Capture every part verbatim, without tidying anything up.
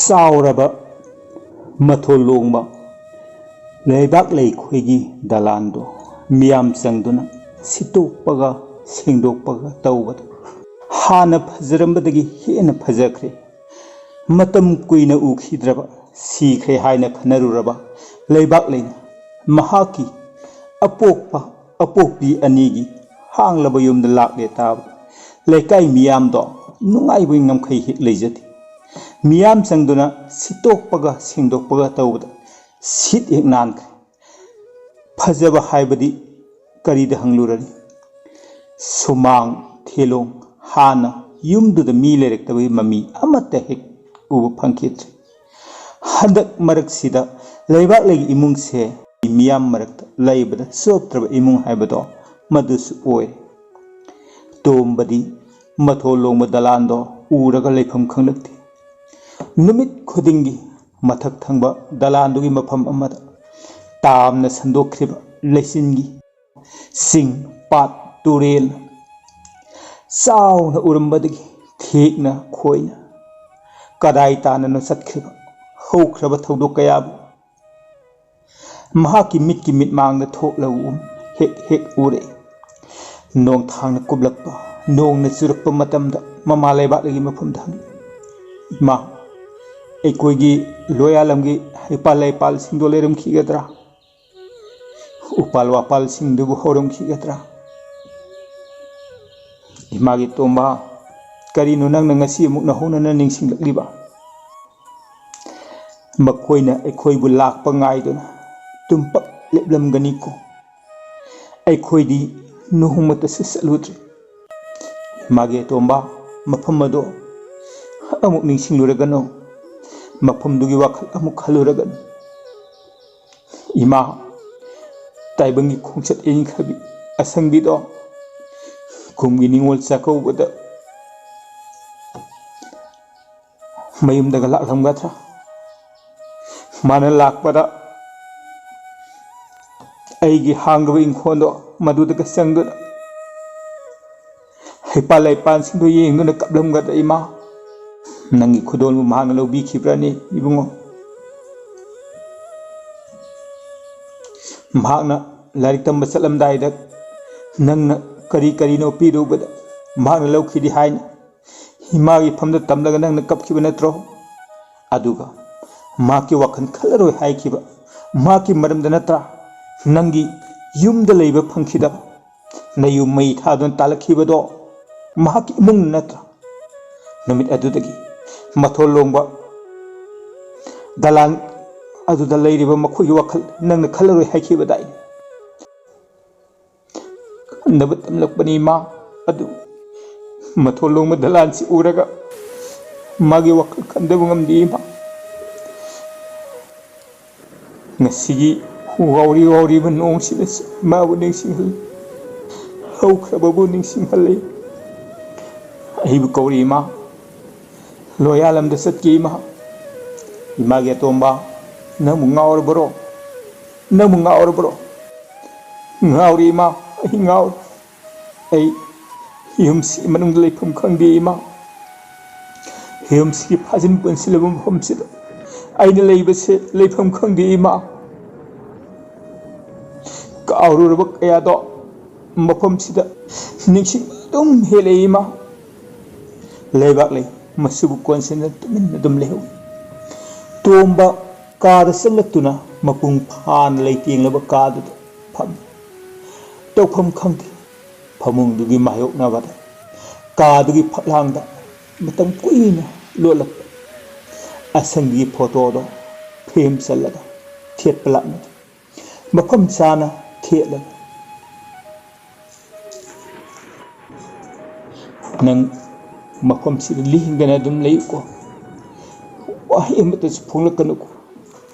ꯆꯥꯎꯔꯕ ꯃꯊꯣꯜ ꯂꯣꯡꯕ ꯂꯩꯕꯥꯛ ꯂꯩꯈꯣꯏꯒꯤ ꯗꯂꯥꯟꯗꯣ ꯃꯤꯌꯥꯝ ꯆꯪꯗꯨꯅ ꯁꯤꯠꯇꯣꯛꯄꯒ ꯁꯦꯡꯗꯣꯛꯄꯒ ꯇꯧꯕꯗ ꯍꯥꯟꯅ ꯐꯖꯔꯝꯕꯗꯒꯤ ꯍꯦꯟꯅ ꯐꯖꯈ꯭ꯔꯦ꯫ ꯃꯇꯝ ꯀꯨꯏꯅ ꯎꯈꯤꯗ꯭ꯔꯕ, ꯁꯤꯈ꯭ꯔꯦ ꯍꯥꯏꯅ ꯈꯟꯅꯔꯨꯔꯕ ꯂꯩꯕꯥꯛ ꯂꯩꯅ ꯃꯍꯥꯛꯀꯤ ꯑꯄꯣꯛꯄ ꯑꯄꯣꯛꯄꯤ ꯑꯅꯤꯒꯤ ꯍꯥꯡꯂꯕ ꯌꯨꯝꯗ ꯂꯥꯛꯂꯦ ꯇꯥꯕꯗ ꯂꯩꯀꯥꯏ ꯃꯤꯌꯥꯝꯗꯣ ꯅꯨꯡꯉꯥꯏꯕꯒꯤ ꯉꯝꯈꯩ ꯍꯦꯛ ꯂꯩꯖꯗꯦ꯫ ꯃꯤꯌꯥꯝ ꯆꯪꯗꯨꯅ ꯁꯤꯠꯇꯣꯛꯄꯒ ꯁꯦꯡꯗꯣꯛꯄꯒ ꯇꯧꯕꯗ ꯁꯤꯠ ꯍꯦꯛ ꯅꯥꯟꯈ꯭ꯔꯦ꯫ ꯐꯖꯕ ꯍꯥꯏꯕꯗꯤ ꯀꯔꯤꯗ ꯍꯪꯂꯨꯔꯅꯤ? ꯁꯨꯃꯥꯡ ꯊꯦꯂꯣꯡ ꯍꯥꯟꯅ ꯌꯨꯝꯗꯨꯗ ꯃꯤ ꯂꯩꯔꯛꯇꯕꯒꯤ ꯃꯃꯤ ꯑꯃꯠꯇ ꯍꯦꯛ ꯎꯕ ꯐꯪꯈꯤꯗ꯭ꯔꯦ꯫ ꯍꯟꯗꯛ ꯃꯔꯛꯁꯤꯗ ꯂꯩꯕꯥꯛ ꯂꯩꯒꯤ ꯏꯃꯨꯡꯁꯦ ꯃꯤꯌꯥꯝ ꯃꯔꯛꯇ ꯂꯩꯕꯗ ꯆꯣꯞꯇ꯭ꯔꯕ ꯏꯃꯨꯡ ꯍꯥꯏꯕꯗꯣ ꯃꯗꯨꯁꯨ ꯑꯣꯏ꯫ ꯇꯣꯝꯕꯗꯤ ꯃꯊꯣꯜ ꯂꯣꯡꯕ ꯗꯂꯥꯟꯗꯣ ꯎꯔꯒ ꯂꯩꯐꯝ ꯈꯪꯂꯛꯇꯦ꯫ ꯅꯨꯃꯤꯠ ꯈꯨꯗꯤꯡꯒꯤ ꯃꯊꯛ ꯊꯪꯕ ꯗꯂꯥꯟꯗꯨꯒꯤ ꯃꯐꯝ ꯑꯃꯗ ꯇꯥꯝꯅ ꯁꯟꯗꯣꯛꯈ꯭ꯔꯤꯕ ꯂꯩꯆꯤꯟꯒꯤ ꯆꯤꯡ, ꯄꯥꯠ, ꯇꯨꯔꯦꯜ ꯆꯥꯎꯅ ꯎꯔꯝꯕꯗꯒꯤ ꯊꯦꯛꯅ ꯈꯣꯏꯅ ꯀꯗꯥꯏ ꯇꯥꯟꯅꯅ ꯆꯠꯈ꯭ꯔꯤꯕ ꯍꯧꯈ꯭ꯔꯕ ꯊꯧꯗꯣꯛ ꯀꯌꯥꯕꯨ ꯃꯍꯥꯛꯀꯤ ꯃꯤꯠꯀꯤ ꯃꯤꯠꯃꯥꯡꯗ ꯊꯣꯛꯂꯒ ꯎ-, ꯍꯦꯛ ꯍꯦꯛ ꯎꯔꯛꯏ꯫ ꯅꯣꯡꯊꯥꯡꯅ ꯀꯨꯞꯂꯛꯄ, ꯅꯣꯡꯅ ꯆꯨꯔꯛꯄ ꯃꯇꯝꯗ ꯃꯃꯥ ꯂꯩꯕꯥꯛ ꯂꯩꯒꯤ ꯃꯐꯝꯗ ꯍꯪꯉꯤ, "ꯏꯃꯥ, ꯑꯩꯈꯣꯏꯒꯤ ꯂꯣꯌꯥꯂꯝꯒꯤ ꯍꯩꯄꯥꯜ ꯂꯩꯄꯥꯜꯁꯤꯡꯗꯣ ꯂꯩꯔꯝꯈꯤꯒꯗ꯭ꯔꯥ? ꯎꯄꯥꯜ ꯋꯥꯄꯥꯜꯁꯤꯡꯗꯨꯕꯨ ꯍꯧꯔꯝꯈꯤꯒꯗ꯭ꯔꯥ?" "ꯏꯃꯥꯒꯤ ꯇꯣꯝꯕ, ꯀꯔꯤꯅꯣ ꯅꯪꯅ ꯉꯁꯤ ꯑꯃꯨꯛ ꯅꯧꯍꯧꯅꯅ ꯅꯤꯡꯁꯤꯡꯂꯛꯂꯤꯕ? ꯃꯈꯣꯏꯅ ꯑꯩꯈꯣꯏꯕꯨ ꯂꯥꯛꯄ ꯉꯥꯏꯗꯨꯅ ꯇꯨꯝꯄꯛ ꯂꯦꯞꯂꯝꯒꯅꯤꯀꯣ꯫ ꯑꯩꯈꯣꯏꯗꯤ ꯅꯣꯡꯃꯇꯁꯨ ꯆꯠꯂꯨꯗ꯭ꯔꯤ꯫" "ꯏꯃꯥꯒꯤ ꯑꯇꯣꯝꯕ, ꯃꯐꯝ ꯑꯗꯣ ꯑꯃꯨꯛ ꯅꯤꯡꯁꯤꯡꯂꯨꯔꯒꯅꯨ, ꯃꯐꯝꯗꯨꯒꯤ ꯋꯥꯈꯜ ꯑꯃꯨꯛ ꯈꯜꯂꯨꯔꯒꯅꯨ꯫ ꯏꯃꯥ, ꯇꯥꯏꯕꯪꯒꯤ ꯈꯣꯡꯆꯠ ꯏꯟꯈ꯭ꯔꯕꯤ ꯑꯁꯪꯕꯤꯗꯣ ꯀꯨꯝꯒꯤ ꯅꯤꯉꯣꯜ ꯆꯥꯛꯀꯧꯕꯗ ꯃꯌꯨꯝꯗꯒ ꯂꯥꯛꯂꯝꯒꯗ꯭ꯔꯥ? ꯃꯥꯅ ꯂꯥꯛꯄꯗ ꯑꯩꯒꯤ ꯍꯥꯡꯗꯕ ꯏꯪꯈꯣꯜꯗꯣ ꯃꯗꯨꯗꯒ ꯆꯪꯗꯨꯅ ꯍꯩꯄꯥꯜ ꯂꯩꯄꯥꯜꯁꯤꯡꯗꯣ ꯌꯦꯡꯗꯨꯅ ꯀꯞꯂꯝꯒꯗ꯭ꯔꯥ ꯏꯃꯥ?" ꯅꯪꯒꯤ ꯈꯨꯗꯣꯜꯕꯨ ꯃꯍꯥꯛꯅ ꯂꯧꯕꯤꯈꯤꯕ꯭ꯔꯥꯅꯦ, ꯏꯕꯨꯡꯉꯣ? ꯃꯍꯥꯛꯅ ꯂꯥꯏꯔꯤꯛ ꯇꯝꯕ ꯆꯠꯂꯝꯗꯥꯏꯗ ꯅꯪꯅ ꯀꯔꯤ ꯀꯔꯤꯅꯣ ꯄꯤꯔꯨꯕꯗ ꯃꯍꯥꯛꯅ ꯂꯧꯈꯤꯗꯦ ꯍꯥꯏꯅ ꯏꯃꯥꯒꯤ ꯐꯝꯗ ꯇꯝꯂꯒ ꯅꯪꯅ ꯀꯞꯈꯤꯕ ꯅꯠꯇ꯭ꯔꯣ? ꯑꯗꯨꯒ ꯃꯍꯥꯛꯀꯤ ꯋꯥꯈꯜ ꯈꯜꯂꯔꯣꯏ ꯍꯥꯏꯈꯤꯕ, ꯃꯍꯥꯛꯀꯤ ꯃꯔꯝꯗ ꯅꯠꯇ꯭ꯔꯥ ꯅꯪꯒꯤ ꯌꯨꯝꯗ ꯂꯩꯕ ꯐꯪꯈꯤꯗꯕ? ꯅꯌꯨꯝ ꯃꯩ ꯊꯥꯗꯨꯅ ꯇꯥꯜꯂꯛꯈꯤꯕꯗꯣ ꯃꯍꯥꯛꯀꯤ ꯏꯃꯨꯡ ꯅꯠꯇ꯭ꯔꯥ? ꯅꯨꯃꯤꯠ ꯑꯗꯨꯗꯒꯤ ꯃꯊꯣꯜ ꯂꯣꯡꯕ ꯗꯂꯥꯟ ꯑꯗꯨꯗ ꯂꯩꯔꯤꯕ ꯃꯈꯣꯏꯒꯤ ꯋꯥꯈꯜ ꯅꯪꯅ ꯈꯜꯂꯔꯣꯏ ꯍꯥꯏꯈꯤꯕꯗꯥꯏ? ꯈꯟꯗꯕ ꯇꯝꯂꯛꯄꯅꯤ ꯏꯃꯥ꯫ ꯑꯗꯨ ꯃꯊꯣꯜ ꯂꯣꯡꯕ ꯗꯂꯥꯟꯁꯤ ꯎꯔꯒ ꯃꯥꯒꯤ ꯋꯥꯈꯜ ꯈꯟꯗꯕ ꯉꯝꯗꯦ ꯏꯃꯥ꯫ ꯉꯁꯤꯒꯤ ꯋꯥꯎꯔꯤ ꯋꯥꯎꯔꯤꯕ ꯅꯣꯡꯁꯤꯅ ꯏꯃꯥꯕꯨ ꯅꯤꯡꯁꯤꯡꯍꯜꯂꯤ, ꯍꯧꯈ꯭ꯔꯕꯕꯨ ꯅꯤꯡꯁꯤꯡꯍꯜꯂꯤ꯫ ꯑꯩꯕꯨ ꯀꯧꯔꯤ ꯏꯃꯥ꯫ ꯂꯣꯌꯥꯂꯝꯗ ꯆꯠꯀꯦ ꯏꯃꯥ꯫ ꯏꯃꯥꯒꯤ ꯑꯇꯣꯝꯕ, ꯅꯪꯕꯨ ꯉꯥꯎꯔꯕ꯭ꯔꯣ? ꯅꯪꯕꯨ ꯉꯥꯎꯔꯕ꯭ꯔꯣ? ꯉꯥꯎꯔꯦ ꯏꯃꯥ, ꯑꯩ ꯉꯥꯎꯔꯦ꯫ ꯑꯩ ꯌꯨꯝꯁꯤꯒꯤ ꯃꯅꯨꯡꯗ ꯂꯩꯐꯝ ꯈꯪꯗꯦ ꯏꯃꯥ꯫ ꯌꯨꯝꯁꯤꯒꯤ ꯐꯥꯖꯤꯟ ꯄꯨꯟꯁꯤꯜꯂꯕ ꯃꯐꯝꯁꯤꯗ ꯑꯩꯅ ꯂꯩꯕꯁꯦ ꯂꯩꯐꯝ ꯈꯪꯗꯦ ꯏꯃꯥ꯫ ꯀꯥꯎꯔꯨꯔꯕ ꯀꯌꯥꯗꯣ ꯃꯐꯝꯁꯤꯗ ꯅꯤꯡꯁꯤꯡꯕ ꯑꯗꯨꯝ ꯍꯦꯜꯂꯛꯏ ꯏꯃꯥ꯫ ꯂꯩꯕꯥꯛ ꯂꯩ ꯃꯁꯤꯕꯨ ꯀꯣꯟꯁꯤꯟꯗꯨꯅ ꯇꯨꯃꯤꯟꯅ ꯑꯗꯨꯝ ꯂꯩꯍꯧꯏ꯫ ꯇꯣꯝꯕ ꯀꯥꯗ ꯆꯪꯂꯛꯇꯨꯅ ꯃꯄꯨꯡ ꯐꯥꯅ ꯂꯩꯇꯦꯡꯂꯕ ꯀꯥꯗꯨꯗ ꯐꯝꯃꯤ꯫ ꯇꯧꯐꯝ ꯈꯪꯗꯦ꯫ ꯐꯃꯨꯡꯗꯨꯒꯤ ꯃꯥꯌꯣꯛꯅꯕꯗ ꯀꯥꯗꯨꯒꯤ ꯐꯛꯂꯥꯡꯗ ꯃꯇꯝ ꯀꯨꯏꯅ ꯂꯣꯠꯂꯛꯄ ꯑꯁꯪꯒꯤ ꯐꯣꯇꯣꯗꯣ ꯐ꯭ꯔꯦꯝ ꯆꯜꯂꯒ ꯊꯦꯠꯄ ꯂꯥꯛꯅꯩ꯫ ꯃꯐꯝ ꯆꯥꯅ ꯊꯦꯠꯂꯒ, "ꯅꯪ ꯃꯐꯝꯁꯤꯗ ꯂꯦꯡꯗꯅ ꯑꯗꯨꯝ ꯂꯩꯌꯨꯀꯣ, ꯋꯥꯍꯩ ꯑꯃꯠꯇꯁꯨ ꯐꯣꯡꯂꯛꯀꯅꯨꯀꯣ꯫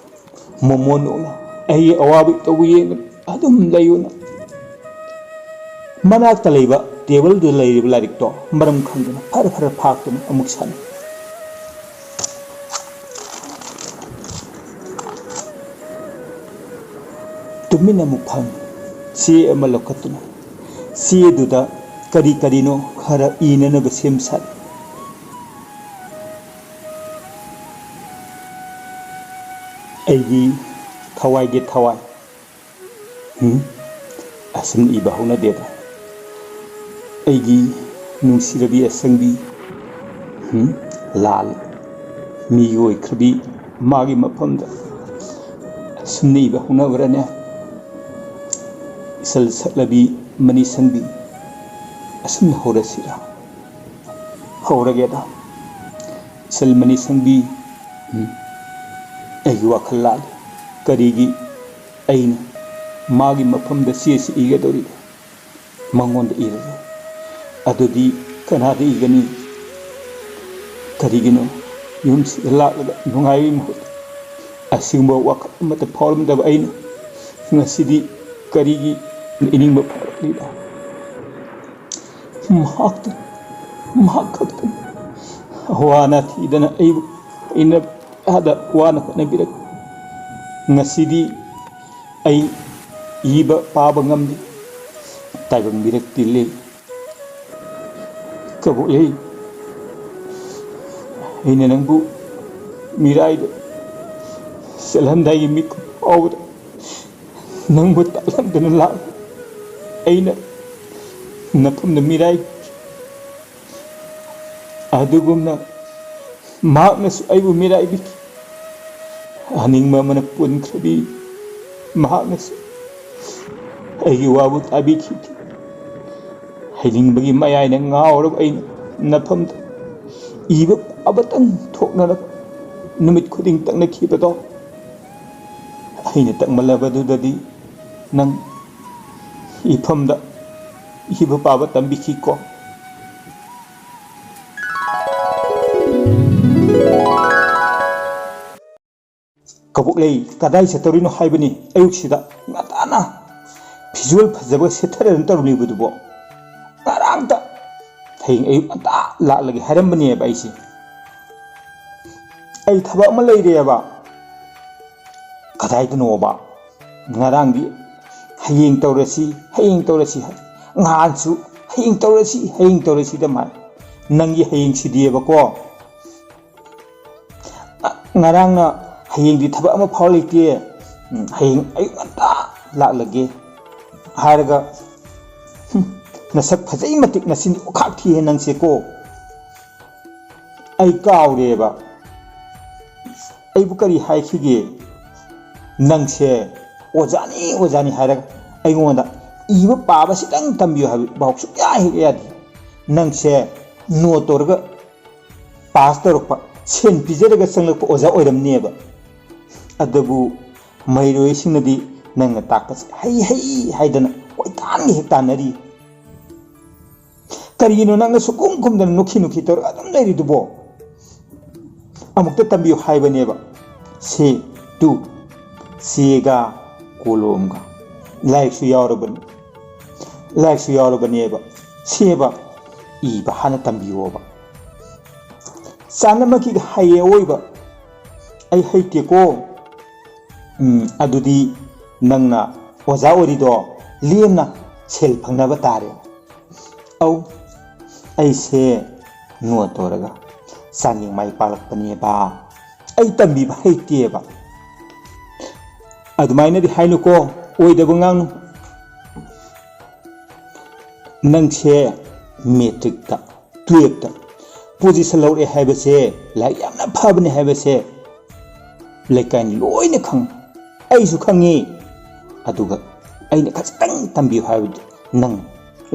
ꯃꯣꯃꯣꯟ ꯑꯣꯏꯅ ꯑꯩꯒꯤ ꯑꯋꯥꯕ ꯇꯧꯕ ꯌꯦꯡꯗꯨꯅ ꯑꯗꯨꯝ ꯂꯩꯌꯨꯅ꯫" ꯃꯅꯥꯛꯇ ꯂꯩꯕ ꯇꯦꯕꯜꯗꯨꯗ ꯂꯩꯔꯤꯕ ꯂꯥꯏꯔꯤꯛꯇꯣ ꯃꯔꯝ ꯈꯪꯗꯅ ꯐꯔ ꯐꯔ ꯐꯥꯛꯇꯨꯅ ꯑꯃꯨꯛ ꯁꯥꯟꯅꯩ꯫ ꯇꯨꯃꯤꯟ ꯑꯃꯨꯛ ꯐꯝꯃꯤ꯫ ꯆꯦ ꯑꯃ ꯂꯧꯈꯠꯇꯨꯅ ꯆꯦꯗꯨꯗ ꯀꯔꯤ ꯀꯔꯤꯅꯣ ꯈꯔ ꯏꯅꯅꯕ ꯁꯦꯝ ꯁꯥꯔꯤ꯫ ꯑꯩꯒꯤ ꯊꯋꯥꯏꯒꯤ ꯊꯋꯥꯏ꯫ ꯎꯝ? ꯑꯁꯨꯝꯅ ꯏꯕ ꯍꯧꯅꯗꯦꯗ꯫ ꯑꯩꯒꯤ ꯅꯨꯡꯁꯤꯔꯕꯤ ꯑꯁꯪꯕꯤ꯫ ꯎꯝ? ꯂꯥꯜꯂꯦ꯫ ꯃꯤꯒꯤ ꯑꯣꯏꯈ꯭ꯔꯕꯤ ꯃꯥꯒꯤ ꯃꯐꯝꯗ ꯑꯁꯨꯝꯅ ꯏꯕ ꯍꯧꯅꯕ꯭ꯔꯅꯦ? ꯏꯁꯜ ꯁꯛꯂꯕꯤ ꯃꯅꯤꯁꯪꯕꯤ꯫ ꯑꯁꯨꯝꯅ ꯍꯧꯔꯁꯤꯔꯥ? ꯍꯧꯔꯒꯦꯗ꯫ ꯏꯁꯜ ꯃꯅꯤꯁꯪꯕꯤ꯫ ꯎꯝ꯫ ꯑꯩꯒꯤ ꯋꯥꯈꯜ ꯂꯥꯜꯂꯤ꯫ ꯀꯔꯤꯒꯤ ꯑꯩꯅ ꯃꯥꯒꯤ ꯃꯐꯝꯗ ꯆꯦꯁꯤ ꯏꯒꯗꯧꯔꯤꯕ? ꯃꯉꯣꯟꯗ ꯏꯔꯔꯣꯏ꯫ ꯑꯗꯨꯗꯤ ꯀꯅꯥꯗ ꯏꯒꯅꯤ? ꯀꯔꯤꯒꯤꯅꯣ ꯌꯨꯝꯁꯤꯗ ꯂꯥꯛꯂꯒ ꯅꯨꯡꯉꯥꯏꯕꯒꯤ ꯃꯍꯨꯠꯇ ꯑꯁꯤꯒꯨꯝꯕ ꯋꯥꯈꯜ ꯑꯃꯠꯇ ꯐꯥꯎꯔꯝꯗꯕ ꯑꯩꯅ ꯉꯁꯤꯗꯤ ꯀꯔꯤꯒꯤ ꯏꯅꯤꯡꯕ ꯐꯥꯎꯔꯛꯂꯤꯕ? ꯃꯍꯥꯛꯇ, ꯃꯍꯥꯛ ꯈꯛꯇꯅꯤ꯫ ꯋꯥꯅ ꯊꯤꯗꯅ ꯑꯩꯕꯨ ꯑꯩꯅ ꯑꯥꯗ ꯋꯥꯅ ꯍꯣꯠꯅꯕꯤꯔꯛ꯫ ꯉꯁꯤꯗꯤ ꯑꯩ ꯏꯕ ꯄꯥꯕ ꯉꯝꯗꯦ꯫ ꯇꯥꯏꯕꯪ ꯃꯤꯔꯛ ꯇꯤꯜꯂꯤ꯫ ꯀꯕꯣꯛꯂꯩ, ꯑꯩꯅ ꯅꯪꯕꯨ ꯃꯤꯔꯥꯏꯗ ꯆꯠꯂꯝꯗꯥꯏꯒꯤ ꯃꯤꯀꯨꯞ ꯐꯥꯎꯕꯗ ꯅꯪꯕꯨ ꯇꯥꯛꯂꯝꯗꯅ ꯂꯥꯛꯂꯤ꯫ ꯑꯩꯅ ꯅꯐꯝꯗ ꯃꯤꯔꯥꯏ ꯑꯗꯨꯒꯨꯝꯅ ꯃꯍꯥꯛꯅꯁꯨ ꯑꯩꯕꯨ ꯃꯤꯔꯥꯏꯕꯤꯈꯤ꯫ ꯑꯅꯤꯡꯕ ꯑꯃꯅ ꯄꯨꯟꯈ꯭ꯔꯕꯤ ꯃꯍꯥꯛꯅꯁꯨ ꯑꯩꯒꯤ ꯋꯥꯕꯨ ꯇꯥꯕꯤꯈꯤꯗꯦ꯫ ꯍꯩꯅꯤꯡꯕꯒꯤ ꯃꯌꯥꯏꯅ ꯉꯥꯎꯔꯕ ꯑꯩꯅ ꯅꯐꯝꯗ ꯏꯕ ꯄꯥꯕꯇꯪ ꯊꯣꯛꯅꯅꯕ ꯅꯨꯃꯤꯠ ꯈꯨꯗꯤꯡ ꯇꯛꯅꯈꯤꯕꯗꯣ, ꯑꯩꯅ ꯇꯛꯃꯜꯂꯕꯗꯨꯗꯗꯤ ꯅꯪ ꯏꯐꯝꯗ ꯏꯕ ꯄꯥꯕ ꯇꯝꯕꯤꯈꯤꯀꯣ꯫ ꯀꯕꯣꯛꯂꯩ, ꯀꯗꯥꯏ ꯆꯠꯇꯧꯔꯤꯅꯣ ꯍꯥꯏꯕꯅꯤ? ꯑꯌꯨꯛꯁꯤꯗ ꯉꯟꯇꯥꯅ ꯐꯤꯖꯣꯜ ꯐꯖꯕ ꯁꯦꯠꯊꯔꯗꯅ ꯇꯧꯔꯝꯂꯤꯕꯗꯨꯕꯣ? ꯉꯔꯥꯡꯇ ꯍꯌꯦꯡ ꯑꯌꯨꯛ ꯉꯟꯇꯥ ꯂꯥꯛꯂꯒꯦ ꯍꯥꯏꯔꯝꯕꯅꯦꯕ ꯑꯩꯁꯦ꯫ ꯑꯩ ꯊꯕꯛ ꯑꯃ ꯂꯩꯔꯦꯕ꯫ ꯀꯗꯥꯏꯗꯅꯣꯕ? ꯉꯔꯥꯡꯗꯤ ꯍꯌꯦꯡ ꯇꯧꯔꯁꯤ, ꯍꯌꯦꯡ ꯇꯧꯔꯁꯤ ꯍꯥꯏ꯫ ꯉꯍꯥꯟꯁꯨ ꯍꯌꯦꯡ ꯇꯧꯔꯁꯤ, ꯍꯌꯦꯡ ꯇꯧꯔꯁꯤꯗ ꯃꯥ ꯅꯪꯒꯤ ꯍꯌꯦꯡꯁꯤꯗꯤꯕꯀꯣ꯫ ꯉꯔꯥꯡꯅ ꯍꯌꯦꯡꯗꯤ ꯊꯕꯛ ꯑꯃ ꯐꯥꯎ ꯂꯩꯇꯦ꯫ ꯎꯝ, ꯍꯌꯦꯡ ꯑꯌꯨꯛ ꯉꯟꯇꯥ ꯂꯥꯛꯂꯒꯦ ꯍꯥꯏꯔꯒ, ꯍꯨꯝ, ꯅꯁꯛ ꯐꯖꯩ ꯃꯇꯤꯛ ꯅꯆꯤꯟ ꯈꯥꯛ ꯊꯤꯍꯦ ꯅꯪꯁꯦꯀꯣ꯫ ꯑꯩ ꯀꯥꯎꯔꯦꯕ꯫ ꯑꯩꯕꯨ ꯀꯔꯤ ꯍꯥꯏꯈꯤꯒꯦ? ꯅꯪꯁꯦ ꯑꯣꯖꯥꯅꯤ, ꯑꯣꯖꯥꯅꯤ ꯍꯥꯏꯔꯒ ꯑꯩꯉꯣꯟꯗ ꯏꯕ ꯄꯥꯕꯁꯤꯗꯪ ꯇꯝꯕꯤꯌꯨ ꯍꯥꯏꯕ ꯁꯨꯛꯌꯥ ꯍꯦꯛ ꯌꯥꯗꯦ꯫ ꯅꯪꯁꯦ ꯅꯣꯠ ꯇꯧꯔꯒ ꯄꯥꯁ ꯇꯧꯔꯛꯄ, ꯁꯦꯟ ꯄꯤꯖꯔꯒ ꯆꯪꯂꯛꯄ ꯑꯣꯖꯥ ꯑꯣꯏꯔꯝꯅꯦꯕ꯫ ꯑꯗꯨꯕꯨ ꯃꯍꯩꯔꯣꯏꯁꯤꯡꯅꯗꯤ ꯅꯪꯅ ꯇꯥꯛꯄꯁꯦ ꯍꯩ ꯍꯩ ꯍꯥꯏꯗꯅ ꯀꯣꯏꯇꯥꯟꯒ ꯍꯦꯛ ꯇꯥꯟꯅꯔꯤ꯫ ꯀꯔꯤꯒꯤꯅꯣ ꯅꯪꯅ ꯁꯨꯛꯈꯨꯝ ꯈꯨꯝꯗꯅ ꯅꯨꯈꯤ ꯅꯨꯈꯤ ꯇꯧꯔꯒ ꯑꯗꯨꯝ ꯂꯩꯔꯤꯗꯨꯕꯣ? ꯑꯃꯨꯛꯇ ꯇꯝꯕꯤꯌꯨ ꯍꯥꯏꯕꯅꯦꯕ꯫ ꯁꯦ, ꯇꯨ, ꯆꯦꯒ ꯀꯣꯂꯣꯝꯒ, ꯂꯥꯏꯔꯤꯛꯁꯨ ꯌꯥꯎꯔꯕꯅꯤ, ꯂꯥꯏꯔꯤꯛꯁꯨ ꯌꯥꯎꯔꯕꯅꯦꯕ꯫ ꯁꯦꯕ, ꯏꯕ ꯍꯥꯟꯅ ꯇꯝꯕꯤꯌꯣꯕ꯫ ꯆꯥꯅꯃꯛꯀꯤꯒ ꯍꯥꯏꯌꯦ ꯑꯋꯣꯏꯕ꯫ ꯑꯩ ꯍꯩꯇꯦꯀꯣ꯫ ꯎꯝ, ꯑꯗꯨꯗꯤ ꯅꯪꯅ ꯑꯣꯖꯥ ꯑꯣꯏꯔꯤꯗꯣ ꯂꯦꯝꯅ ꯁꯦꯜ ꯐꯪꯅꯕ ꯇꯥꯔꯦ꯫ ꯑꯧ, ꯑꯩꯁꯦ ꯅꯣꯠ ꯇꯧꯔꯒ ꯆꯥꯡꯌꯦꯡ ꯃꯥꯏ ꯄꯥꯛꯂꯛꯄꯅꯦꯕ꯫ ꯑꯩ ꯇꯝꯕꯤꯕ ꯍꯩꯇꯦꯕ꯫ ꯑꯗꯨꯃꯥꯏꯅꯗꯤ ꯍꯥꯏꯅꯨꯀꯣ, ꯑꯣꯏꯗꯕ ꯉꯥꯡꯅꯨ꯫ ꯅꯪꯁꯦ ꯃꯦꯇ꯭ꯔꯤꯛꯇ, ꯇꯨꯌꯦꯜꯞꯇ ꯄꯣꯖꯤꯁꯟ ꯂꯧꯔꯛꯑꯦ ꯍꯥꯏꯕꯁꯦ, ꯂꯥꯏꯔꯤꯛ ꯌꯥꯝꯅ ꯐꯕꯅꯦ ꯍꯥꯏꯕꯁꯦ ꯂꯩꯀꯥꯏꯅ ꯂꯣꯏꯅ ꯈꯪꯉꯤ, ꯑꯩꯁꯨ ꯈꯪꯉꯤ꯫ ꯑꯗꯨꯒ ꯑꯩꯅ ꯈꯖꯤꯛꯇꯪ ꯇꯝꯕꯤꯌꯨ ꯍꯥꯏꯕꯗꯤ ꯅꯪ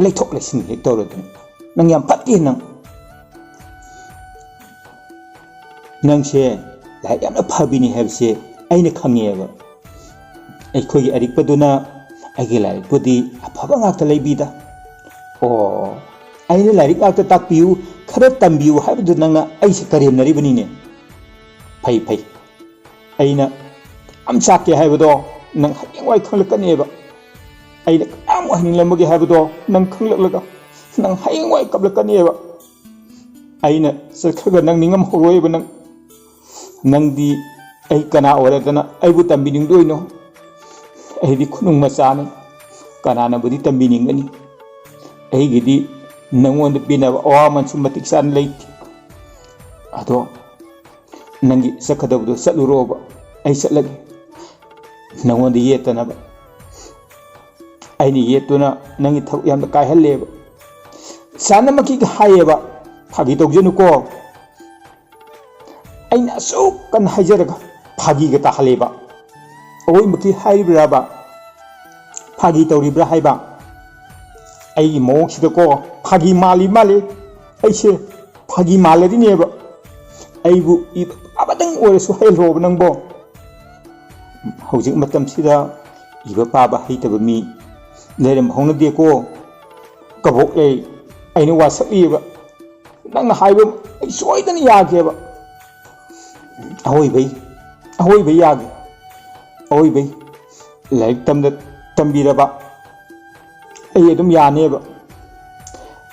ꯂꯩꯊꯣꯛ ꯂꯩꯁꯤꯟ ꯍꯦꯛ ꯇꯧꯔꯗꯅ, ꯅꯪ ꯌꯥꯝ ꯐꯠꯇꯦ ꯅꯪ꯫ ꯅꯪꯁꯦ ꯂꯥꯏꯔꯤꯛ ꯌꯥꯝꯅ ꯐꯕꯤꯅꯤ ꯍꯥꯏꯕꯁꯦ ꯑꯩꯅ ꯈꯪꯉꯦꯕ꯫ ꯑꯩꯈꯣꯏꯒꯤ ꯑꯔꯤꯛꯄꯗꯨꯅ ꯑꯩꯒꯤ ꯂꯥꯏꯔꯤꯛꯄꯨꯗꯤ ꯑꯐꯕ ꯉꯥꯛꯇ ꯂꯩꯕꯤꯗ꯫ ꯑꯣ, ꯑꯩꯅ ꯂꯥꯏꯔꯤꯛ ꯉꯥꯛꯇ ꯇꯥꯛꯄꯤꯌꯨ, ꯈꯔ ꯇꯝꯕꯤꯌꯨ ꯍꯥꯏꯕꯗꯨ ꯅꯪꯅ ꯑꯩꯁꯦ ꯀꯔꯦꯝꯅꯔꯤꯕꯅꯤꯅꯦ꯫ ꯐꯩ, ꯐꯩ꯫ ꯑꯩꯅ ꯌꯥꯝ ꯆꯥꯛꯀꯦ ꯍꯥꯏꯕꯗꯣ ꯅꯪ ꯍꯌꯦꯡꯋꯥꯏ ꯈꯪꯂꯛꯀꯅꯦꯕ꯫ ꯑꯩꯅ ꯀꯌꯥꯝ ꯍꯥꯏꯅꯤꯡꯂꯝꯕꯒꯦ ꯍꯥꯏꯕꯗꯣ ꯅꯪ ꯈꯪꯂꯛꯂꯒ ꯅꯪ ꯍꯌꯦꯡꯋꯥꯏ ꯀꯞꯂꯛꯀꯅꯦꯕ꯫ ꯑꯩꯅ ꯆꯠꯈ꯭ꯔꯒ ꯅꯪ ꯅꯤꯡꯉꯝꯍꯧꯔꯣꯏꯕ ꯅꯪ꯫ ꯅꯪꯗꯤ ꯑꯩ ꯀꯅꯥ ꯑꯣꯏꯔꯗꯅ ꯑꯩꯕꯨ ꯇꯝꯕꯤꯅꯤꯡꯗꯣꯏꯅꯣ? ꯑꯩꯗꯤ ꯈꯨꯅꯨꯡ ꯃꯆꯥꯅꯤ, ꯀꯅꯥꯅꯕꯨꯗꯤ ꯇꯝꯕꯤꯅꯤꯡꯒꯅꯤ? ꯑꯩꯒꯤꯗꯤ ꯅꯪꯉꯣꯟꯗ ꯄꯤꯅꯕ ꯑꯋꯥꯃꯟꯁꯨ ꯃꯇꯤꯛ ꯆꯥꯅ ꯂꯩꯇꯦ꯫ ꯑꯗꯣ ꯅꯪꯒꯤ ꯆꯠꯀꯗꯕꯗꯣ ꯆꯠꯂꯨꯔꯣꯕ꯫ ꯑꯩ ꯆꯠꯂꯒꯦ ꯅꯪꯉꯣꯟꯗ ꯌꯦꯠꯇꯅꯕ꯫ ꯑꯩꯅ ꯌꯦꯠꯇꯨꯅ ꯅꯪꯒꯤ ꯊꯕꯛ ꯌꯥꯝꯅ ꯀꯥꯏꯍꯜꯂꯦꯕ꯫ ꯆꯥꯅꯃꯛꯀꯤꯒ ꯍꯥꯏꯌꯦꯕ, "ꯐꯥꯒꯤ ꯇꯧꯖꯅꯨꯀꯣ, ꯑꯩꯅ ꯑꯁꯨꯛ ꯀꯟꯅ ꯍꯥꯏꯖꯔꯒ ꯐꯥꯒꯤꯒ ꯇꯥꯍꯜꯂꯦꯕ꯫ ꯑꯋꯣꯏꯕꯒꯤ ꯍꯥꯏꯔꯤꯕ꯭ꯔꯥꯕ? ꯐꯥꯒꯤ ꯇꯧꯔꯤꯕ꯭ꯔꯥ ꯍꯥꯏꯕ?" ꯑꯩꯒꯤ ꯃꯑꯣꯡꯁꯤꯗꯀꯣ ꯐꯥꯒꯤ ꯃꯥꯜꯂꯤ ꯃꯥꯜꯂꯤ꯫ ꯑꯩꯁꯦ ꯐꯥꯒꯤ ꯃꯥꯜꯂꯔꯤꯅꯦꯕ꯫ ꯑꯩꯕꯨ ꯏꯕ ꯄꯥꯕꯗꯪ ꯑꯣꯏꯔꯁꯨ ꯍꯩꯍꯜꯂꯣꯕ ꯅꯪꯕꯣ꯫ ꯍꯧꯖꯤꯛ ꯃꯇꯝꯁꯤꯗ ꯏꯕ ꯄꯥꯕ ꯍꯩꯇꯕ ꯃꯤ ꯂꯩꯔꯝꯕ ꯍꯧꯅꯗꯦꯀꯣ꯫ ꯀꯕꯣꯛ ꯂꯩ, ꯑꯩꯅ ꯋꯥꯁꯛꯂꯤꯕ꯫ ꯅꯪꯅ ꯍꯥꯏꯕ ꯑꯩ ꯁꯣꯏꯗꯅ ꯌꯥꯒꯦꯕ꯫ ꯑꯍꯣꯏꯕꯩ, ꯑꯍꯣꯏꯕꯩ ꯌꯥꯒꯦ꯫ ꯑꯍꯣꯏꯕꯩ ꯂꯥꯏꯔꯤꯛ ꯇꯝꯗ ꯇꯝꯕꯤꯔꯕ ꯑꯩ ꯑꯗꯨꯝ ꯌꯥꯅꯦꯕ꯫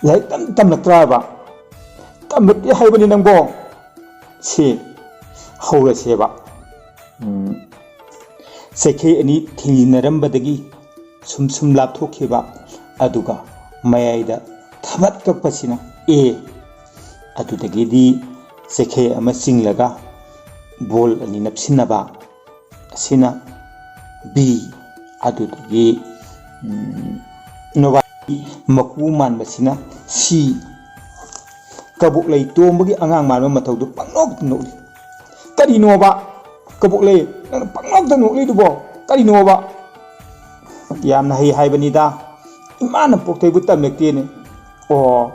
ꯂꯥꯏꯔꯤꯛ ꯇꯝ ꯇꯝꯂꯛꯇ꯭ꯔꯕ? ꯇꯝꯂꯛꯇꯦ ꯍꯥꯏꯕꯅꯤ ꯅꯪꯕꯣ꯫ ꯁꯤ ꯍꯧꯔꯁꯦꯕ꯫ ꯎꯝ, ꯆꯩꯈꯩ ꯑꯅꯤ ꯊꯦꯡꯖꯤꯟꯅꯔꯝꯕꯗꯒꯤ ꯁꯨꯝ ꯁꯨꯝ ꯂꯥꯞꯊꯣꯛꯈꯤꯕ, ꯑꯗꯨꯒ ꯃꯌꯥꯏꯗ ꯊꯕꯠ ꯀꯛꯄꯁꯤꯅ ꯑꯦ, ꯑꯗꯨꯗꯒꯤꯗꯤ ꯆꯩꯈꯩ ꯑꯃ ꯆꯤꯡꯂꯒ ꯕꯣꯜ ꯑꯅꯤ ꯅꯞꯁꯤꯟꯅꯕ, ꯑꯁꯤꯅ ꯕꯤ, ꯑꯗꯨꯗꯒꯤ, ꯎꯝ, ꯅꯣꯕꯥꯏ ꯃꯀꯨ ꯃꯥꯟꯕꯁꯤꯅ ꯁꯤ꯫ ꯀꯕꯣꯛꯂꯩ ꯇꯣꯝꯕꯒꯤ ꯑꯉꯥꯡ ꯃꯥꯟꯕ ꯃꯇꯧꯗꯨ ꯄꯪꯅꯣꯛꯇ ꯅꯣꯛꯂꯤ꯫ "ꯀꯔꯤꯅꯣꯕ? ꯀꯕꯣꯛꯂꯩ, ꯅꯪꯅ ꯄꯪꯅꯣꯛꯇ ꯅꯣꯛꯂꯤꯗꯨꯕꯣ ꯀꯔꯤꯅꯣꯕ?" "ꯌꯥꯝꯅ ꯍꯩ ꯍꯥꯏꯕꯅꯤꯗ, ꯏꯃꯥꯅ ꯄꯣꯛꯊꯩꯕꯨ ꯇꯝꯂꯛꯇꯦꯅꯦ꯫" "ꯑꯣ,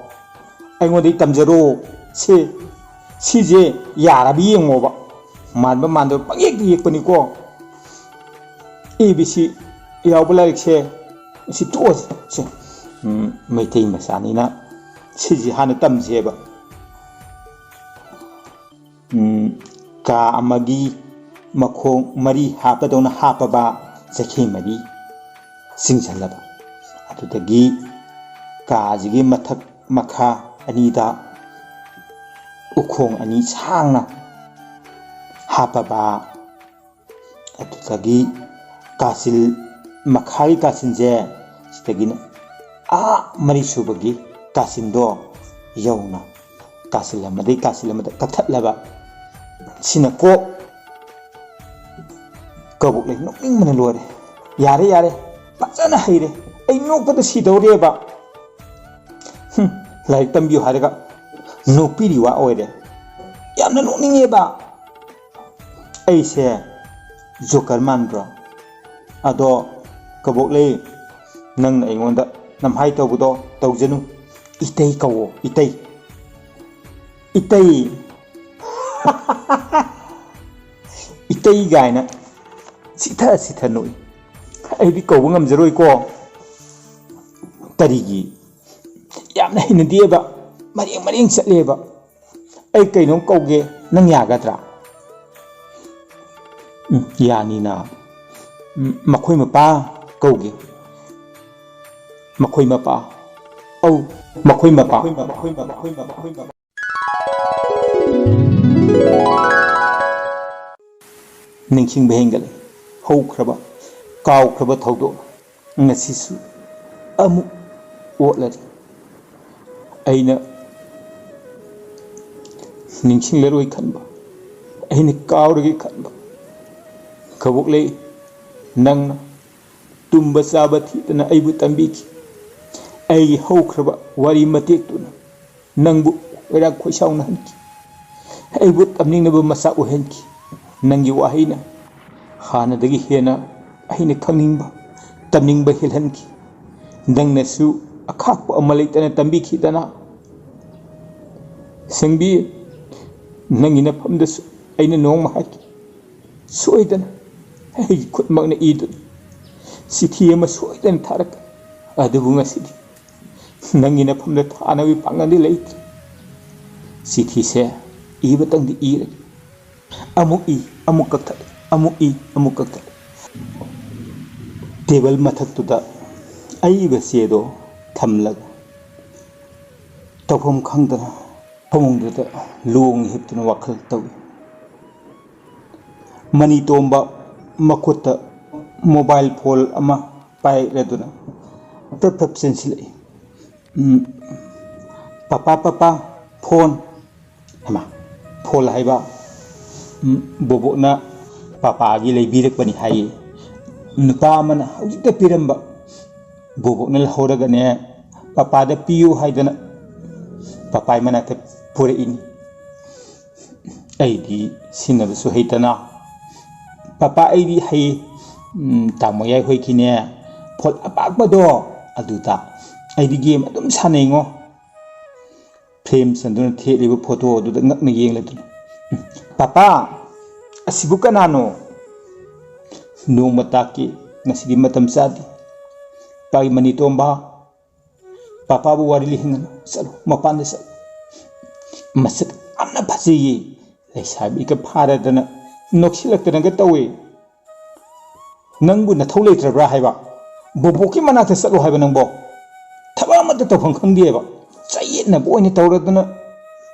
ꯑꯩꯉꯣꯟꯗꯒꯤ ꯇꯝꯖꯔꯣ꯫ ꯁꯤ, ꯁꯤꯁꯦ ꯌꯥꯔꯕ ꯌꯦꯡꯉꯣꯕ꯫ ꯃꯥꯟꯕ ꯃꯥꯟꯗꯕ ꯄꯪꯌꯦꯛꯇ ꯌꯦꯛꯄꯅꯤꯀꯣ꯫ ꯑꯦ ꯕꯤ ꯁꯤ ꯌꯥꯎꯕ ꯂꯥꯏꯔꯤꯛꯁꯦ ꯁꯤ ꯇꯣꯛꯑꯁꯤ꯫" ꯁꯦ, ꯎꯝ, ꯃꯩꯇꯩ ꯃꯆꯥꯅꯤꯅ ꯁꯤꯁꯦ ꯍꯥꯟꯅ ꯇꯝꯁꯦꯕ꯫ ꯎꯝ, ꯀꯥ ꯑꯃꯒꯤ ꯃꯈꯣꯡ ꯃꯔꯤ ꯍꯥꯞꯄꯗꯧꯅ ꯍꯥꯞꯄꯕ ꯆꯩꯈꯩ ꯃꯔꯤ ꯆꯤꯡꯁꯤꯜꯂꯕ꯫ ꯑꯗꯨꯗꯒꯤ ꯀꯥꯁꯤꯒꯤ ꯃꯊꯛ ꯃꯈꯥ ꯑꯅꯤꯗ ꯎꯈꯣꯡ ꯑꯅꯤ ꯁꯥꯡꯅ ꯍꯥꯞꯄꯕ꯫ ꯑꯗꯨꯗꯒꯤ ꯀꯥꯆꯤꯜ, ꯃꯈꯥꯒꯤ ꯀꯥꯆꯤꯟꯁꯦ ꯁꯤꯗꯒꯤꯅ ꯑꯥ ꯃꯔꯤꯁꯨꯕꯒꯤ ꯀꯥꯆꯤꯟꯗꯣ ꯌꯧꯅ ꯀꯥꯆꯤꯜ ꯑꯃꯗꯒꯤ ꯀꯥꯆꯤꯜ ꯑꯃꯗ ꯀꯛꯊꯠꯂꯕ꯫ ꯁꯤꯅ ꯀꯣꯛ꯫ ꯀꯕꯣꯛꯂꯩ ꯅꯣꯛꯅꯤꯡꯕꯅ ꯂꯣꯏꯔꯦ꯫ "ꯌꯥꯔꯦ, ꯌꯥꯔꯦ, ꯐꯖꯅ ꯍꯩꯔꯦ꯫ ꯑꯩ ꯅꯣꯛꯄꯗ ꯁꯤꯗꯧꯔꯦꯕ꯫ ꯍꯨꯝ, ꯂꯥꯏꯔꯤꯛ ꯇꯝꯕꯤꯌꯨ ꯍꯥꯏꯔꯒ ꯅꯣꯛꯄꯤꯔꯤ ꯋꯥ ꯑꯣꯏꯔꯦ꯫ ꯌꯥꯝꯅ ꯅꯣꯛꯅꯤꯡꯉꯦꯕ꯫ ꯑꯩꯁꯦ ꯖꯣꯀꯔ ꯃꯥꯟꯕ꯭ꯔꯣ? ꯑꯗꯣ ꯀꯕꯣꯛꯂꯩ, ꯅꯪꯅ ꯑꯩꯉꯣꯟꯗ ꯅꯝꯍꯥꯏ ꯇꯧꯕꯗꯣ ꯇꯧꯖꯅꯨ꯫ ꯏꯇꯩ ꯀꯧꯋꯣ, ꯏꯇꯩ꯫ ꯏꯇꯩ꯫ ꯏꯇꯩ ꯀꯥꯏꯅ ꯁꯤꯊ ꯁꯤꯊ ꯅꯣꯛꯏ꯫ ꯑꯩꯗꯤ ꯀꯧꯕ ꯉꯝꯖꯔꯣꯏꯀꯣ꯫ ꯀꯔꯤꯒꯤ? ꯌꯥꯝꯅ ꯍꯩꯅꯗꯦꯕ꯫ ꯃꯔꯦꯡ ꯃꯔꯦꯡ ꯆꯠꯂꯦꯕ꯫ ꯑꯩ ꯀꯩꯅꯣꯝ ꯀꯧꯒꯦ, ꯅꯪ ꯌꯥꯒꯗ꯭ꯔꯥ?" "ꯎꯝ, ꯌꯥꯅꯤꯅ꯫ ꯎꯝ, ꯃꯈꯣꯏ ꯃꯄꯥ ꯀꯧꯒꯦ꯫ ꯃꯈꯣꯏ ꯃꯄꯥ꯫ ꯑꯧ, ꯃꯈꯣꯏ ꯃꯄꯥ꯫" ꯅꯤꯡꯁꯤꯡꯕ ꯍꯦꯟꯒꯠꯂꯛꯏ꯫ ꯍꯧꯈ꯭ꯔꯕ, ꯀꯥꯎꯈ꯭ꯔꯕ ꯊꯧꯗꯣꯛ ꯉꯁꯤꯁꯨ ꯑꯃꯨꯛ ꯑꯣꯠꯂꯔꯤ꯫ ꯑꯩꯅ ꯅꯤꯡꯁꯤꯡꯂꯔꯣꯏ ꯈꯟꯕ, ꯑꯩꯅ ꯀꯥꯎꯔꯒꯦ ꯈꯟꯕ꯫ ꯀꯕꯣꯛꯂꯩ, ꯅꯪꯅ ꯇꯨꯝꯕ ꯆꯥꯕ ꯊꯤꯗꯅ ꯑꯩꯕꯨ ꯇꯝꯕꯤꯈꯤ꯫ ꯑꯩꯒꯤ ꯍꯧꯈ꯭ꯔꯕ ꯋꯥꯔꯤ ꯃꯇꯦꯛꯇꯨꯅ ꯅꯪꯕꯨ ꯈꯣꯏꯔꯥꯡ ꯈꯣꯏꯁꯥꯎꯅꯍꯟꯈꯤ꯫ ꯑꯩꯕꯨ ꯇꯝꯅꯤꯡꯅꯕ ꯃꯆꯥꯛ ꯑꯣꯏꯍꯟꯈꯤ꯫ ꯅꯪꯒꯤ ꯋꯥꯍꯩꯅ ꯍꯥꯟꯅꯗꯒꯤ ꯍꯦꯟꯅ ꯑꯩꯅ ꯈꯪꯅꯤꯡꯕ, ꯇꯝꯅꯤꯡꯕ ꯍꯦꯜꯍꯟꯈꯤ꯫ ꯅꯪꯅꯁꯨ ꯑꯈꯥꯛꯄ ꯑꯃ ꯂꯩꯇꯅ ꯇꯝꯕꯤꯈꯤꯗꯅ꯫ ꯁꯦꯡꯕꯤ, ꯅꯪꯒꯤ ꯅꯐꯝꯗꯁꯨ ꯑꯩꯅ ꯅꯣꯡꯃ ꯍꯥꯏꯈꯤ꯫ ꯁꯣꯏꯗꯅ ꯑꯩꯒꯤ ꯈꯨꯠꯃꯛꯅ ꯏꯗꯨꯅ ꯆꯤꯊꯤ ꯑꯃ ꯁꯣꯏꯗꯅ ꯊꯥꯔꯛꯀꯅꯤ꯫ ꯑꯗꯨꯕꯨ ꯉꯁꯤꯗꯤ ꯅꯪꯒꯤ ꯅꯐꯝꯗ ꯊꯥꯅꯕꯒꯤ ꯄꯥꯡꯒꯜꯗꯤ ꯂꯩꯇ꯭ꯔꯦ꯫ ꯆꯤꯊꯤꯁꯦ ꯏꯕꯇꯪꯗꯤ ꯏꯔꯒꯦ꯫ ꯑꯃꯨꯛ ꯏ, ꯑꯃꯨꯛ ꯀꯛꯊꯠꯂꯤ, ꯑꯃꯨꯛ ꯏ, ꯑꯃꯨꯛ ꯀꯛꯊꯠꯂꯤ꯫ ꯇꯦꯕꯜ ꯃꯊꯛꯇꯨꯗ ꯑꯏꯕ ꯆꯦꯗꯣ ꯊꯝꯂꯒ ꯇꯧꯐꯝ ꯈꯪꯗꯅ ꯐꯃꯨꯡꯗꯨꯗ ꯂꯣꯡꯅ ꯍꯤꯞꯇꯨꯅ ꯋꯥꯈꯜ ꯇꯧꯏ꯫ ꯃꯅꯤꯇꯣꯝꯕ ꯃꯈꯨꯠꯇ ꯃꯣꯕꯥꯏꯜ ꯐꯣꯟ ꯑꯃ ꯄꯥꯏꯔꯗꯨꯅ ꯄ꯭ꯔꯞ ꯄ꯭ꯔꯞ ꯆꯦꯟꯁꯤꯜꯂꯛꯏ꯫ "ꯎꯝ, ꯄꯄꯥ, ꯄꯄꯥ, ꯐꯣꯟ꯫" ꯍꯩꯃꯥ, ꯐꯣꯟ ꯍꯥꯏꯕ? "ꯎꯝ, ꯕꯣꯕꯣꯛꯅ ꯄꯥꯄꯥꯒꯤ ꯂꯩꯕꯤꯔꯛꯄꯅꯤ ꯍꯥꯏꯌꯦ꯫ ꯅꯨꯄꯥ ꯑꯃꯅ ꯍꯧꯖꯤꯛꯇ ꯄꯤꯔꯝꯕ ꯕꯣꯕꯣꯛꯅ ꯂꯧꯍꯧꯔꯒꯅꯦ, ꯄꯥꯄꯥꯗ ꯄꯤꯌꯨ ꯍꯥꯏꯗꯅ ꯄꯥꯄꯥꯏ ꯃꯅꯥꯛꯇ ꯄꯨꯔꯛꯏꯅꯤ꯫ ꯑꯩꯗꯤ ꯁꯤꯟꯅꯕꯁꯨ ꯍꯩꯇꯅ, "ꯄꯥꯄꯥ, ꯑꯩꯗꯤ ꯍꯩ, ꯎꯝ, ꯇꯥꯃꯣ ꯌꯥꯏ ꯍꯣꯏꯒꯤꯅꯦ ꯐꯣꯜ ꯑꯄꯥꯛꯄꯗꯣ, ꯑꯗꯨꯗ ꯑꯩꯗꯤ ꯒꯦꯝ ꯑꯗꯨꯝ ꯁꯥꯟꯅꯩꯉꯣ"꯫ ꯐ꯭ꯔꯦꯝ ꯆꯟꯗꯨꯅ ꯊꯦꯠꯂꯤꯕ ꯐꯣꯇꯣ ꯑꯗꯨꯗ ꯉꯛꯅ ꯌꯦꯡꯂꯗꯨꯅ, "ꯄꯥꯄꯥ, ꯑꯁꯤꯕꯨ ꯀꯅꯥꯅꯣ? ꯅꯣꯡꯃ ꯇꯥꯛꯀꯦ, ꯉꯁꯤꯗꯤ ꯃꯇꯝ ꯆꯥꯗꯦ꯫ ꯄꯥꯏ ꯃꯅꯤꯇꯣꯝꯕ, ꯄꯥꯄꯥꯕꯨ ꯋꯥꯔꯤ ꯂꯤꯍꯟꯒꯅꯨ꯫ ꯆꯠꯂꯨ, ꯃꯄꯥꯟꯗ ꯆꯠꯂꯨ꯫ ꯃꯁꯛ ꯌꯥꯝꯅ ꯐꯖꯩꯌꯦ꯫ ꯂꯩꯁꯥꯕꯤꯒ ꯐꯥꯔꯗꯅ ꯅꯣꯛꯁꯤꯜꯂꯛꯇꯅꯒ ꯇꯧꯋꯦ꯫ ꯅꯪꯕꯨ ꯅꯊꯧ ꯂꯩꯇ꯭ꯔꯕ꯭ꯔꯥ ꯍꯥꯏꯕ? ꯕꯣꯕꯣꯛꯀꯤ ꯃꯅꯥꯛꯇ ꯆꯠꯂꯣ ꯍꯥꯏꯕ ꯅꯪꯕꯣ? ꯊꯕꯛ ꯑꯃꯠꯇ ꯇꯧꯐꯝ ꯈꯪꯗꯦꯕ꯫ ꯆꯌꯦꯠꯅꯕ ꯑꯣꯏꯅ ꯇꯧꯔꯗꯅ"꯫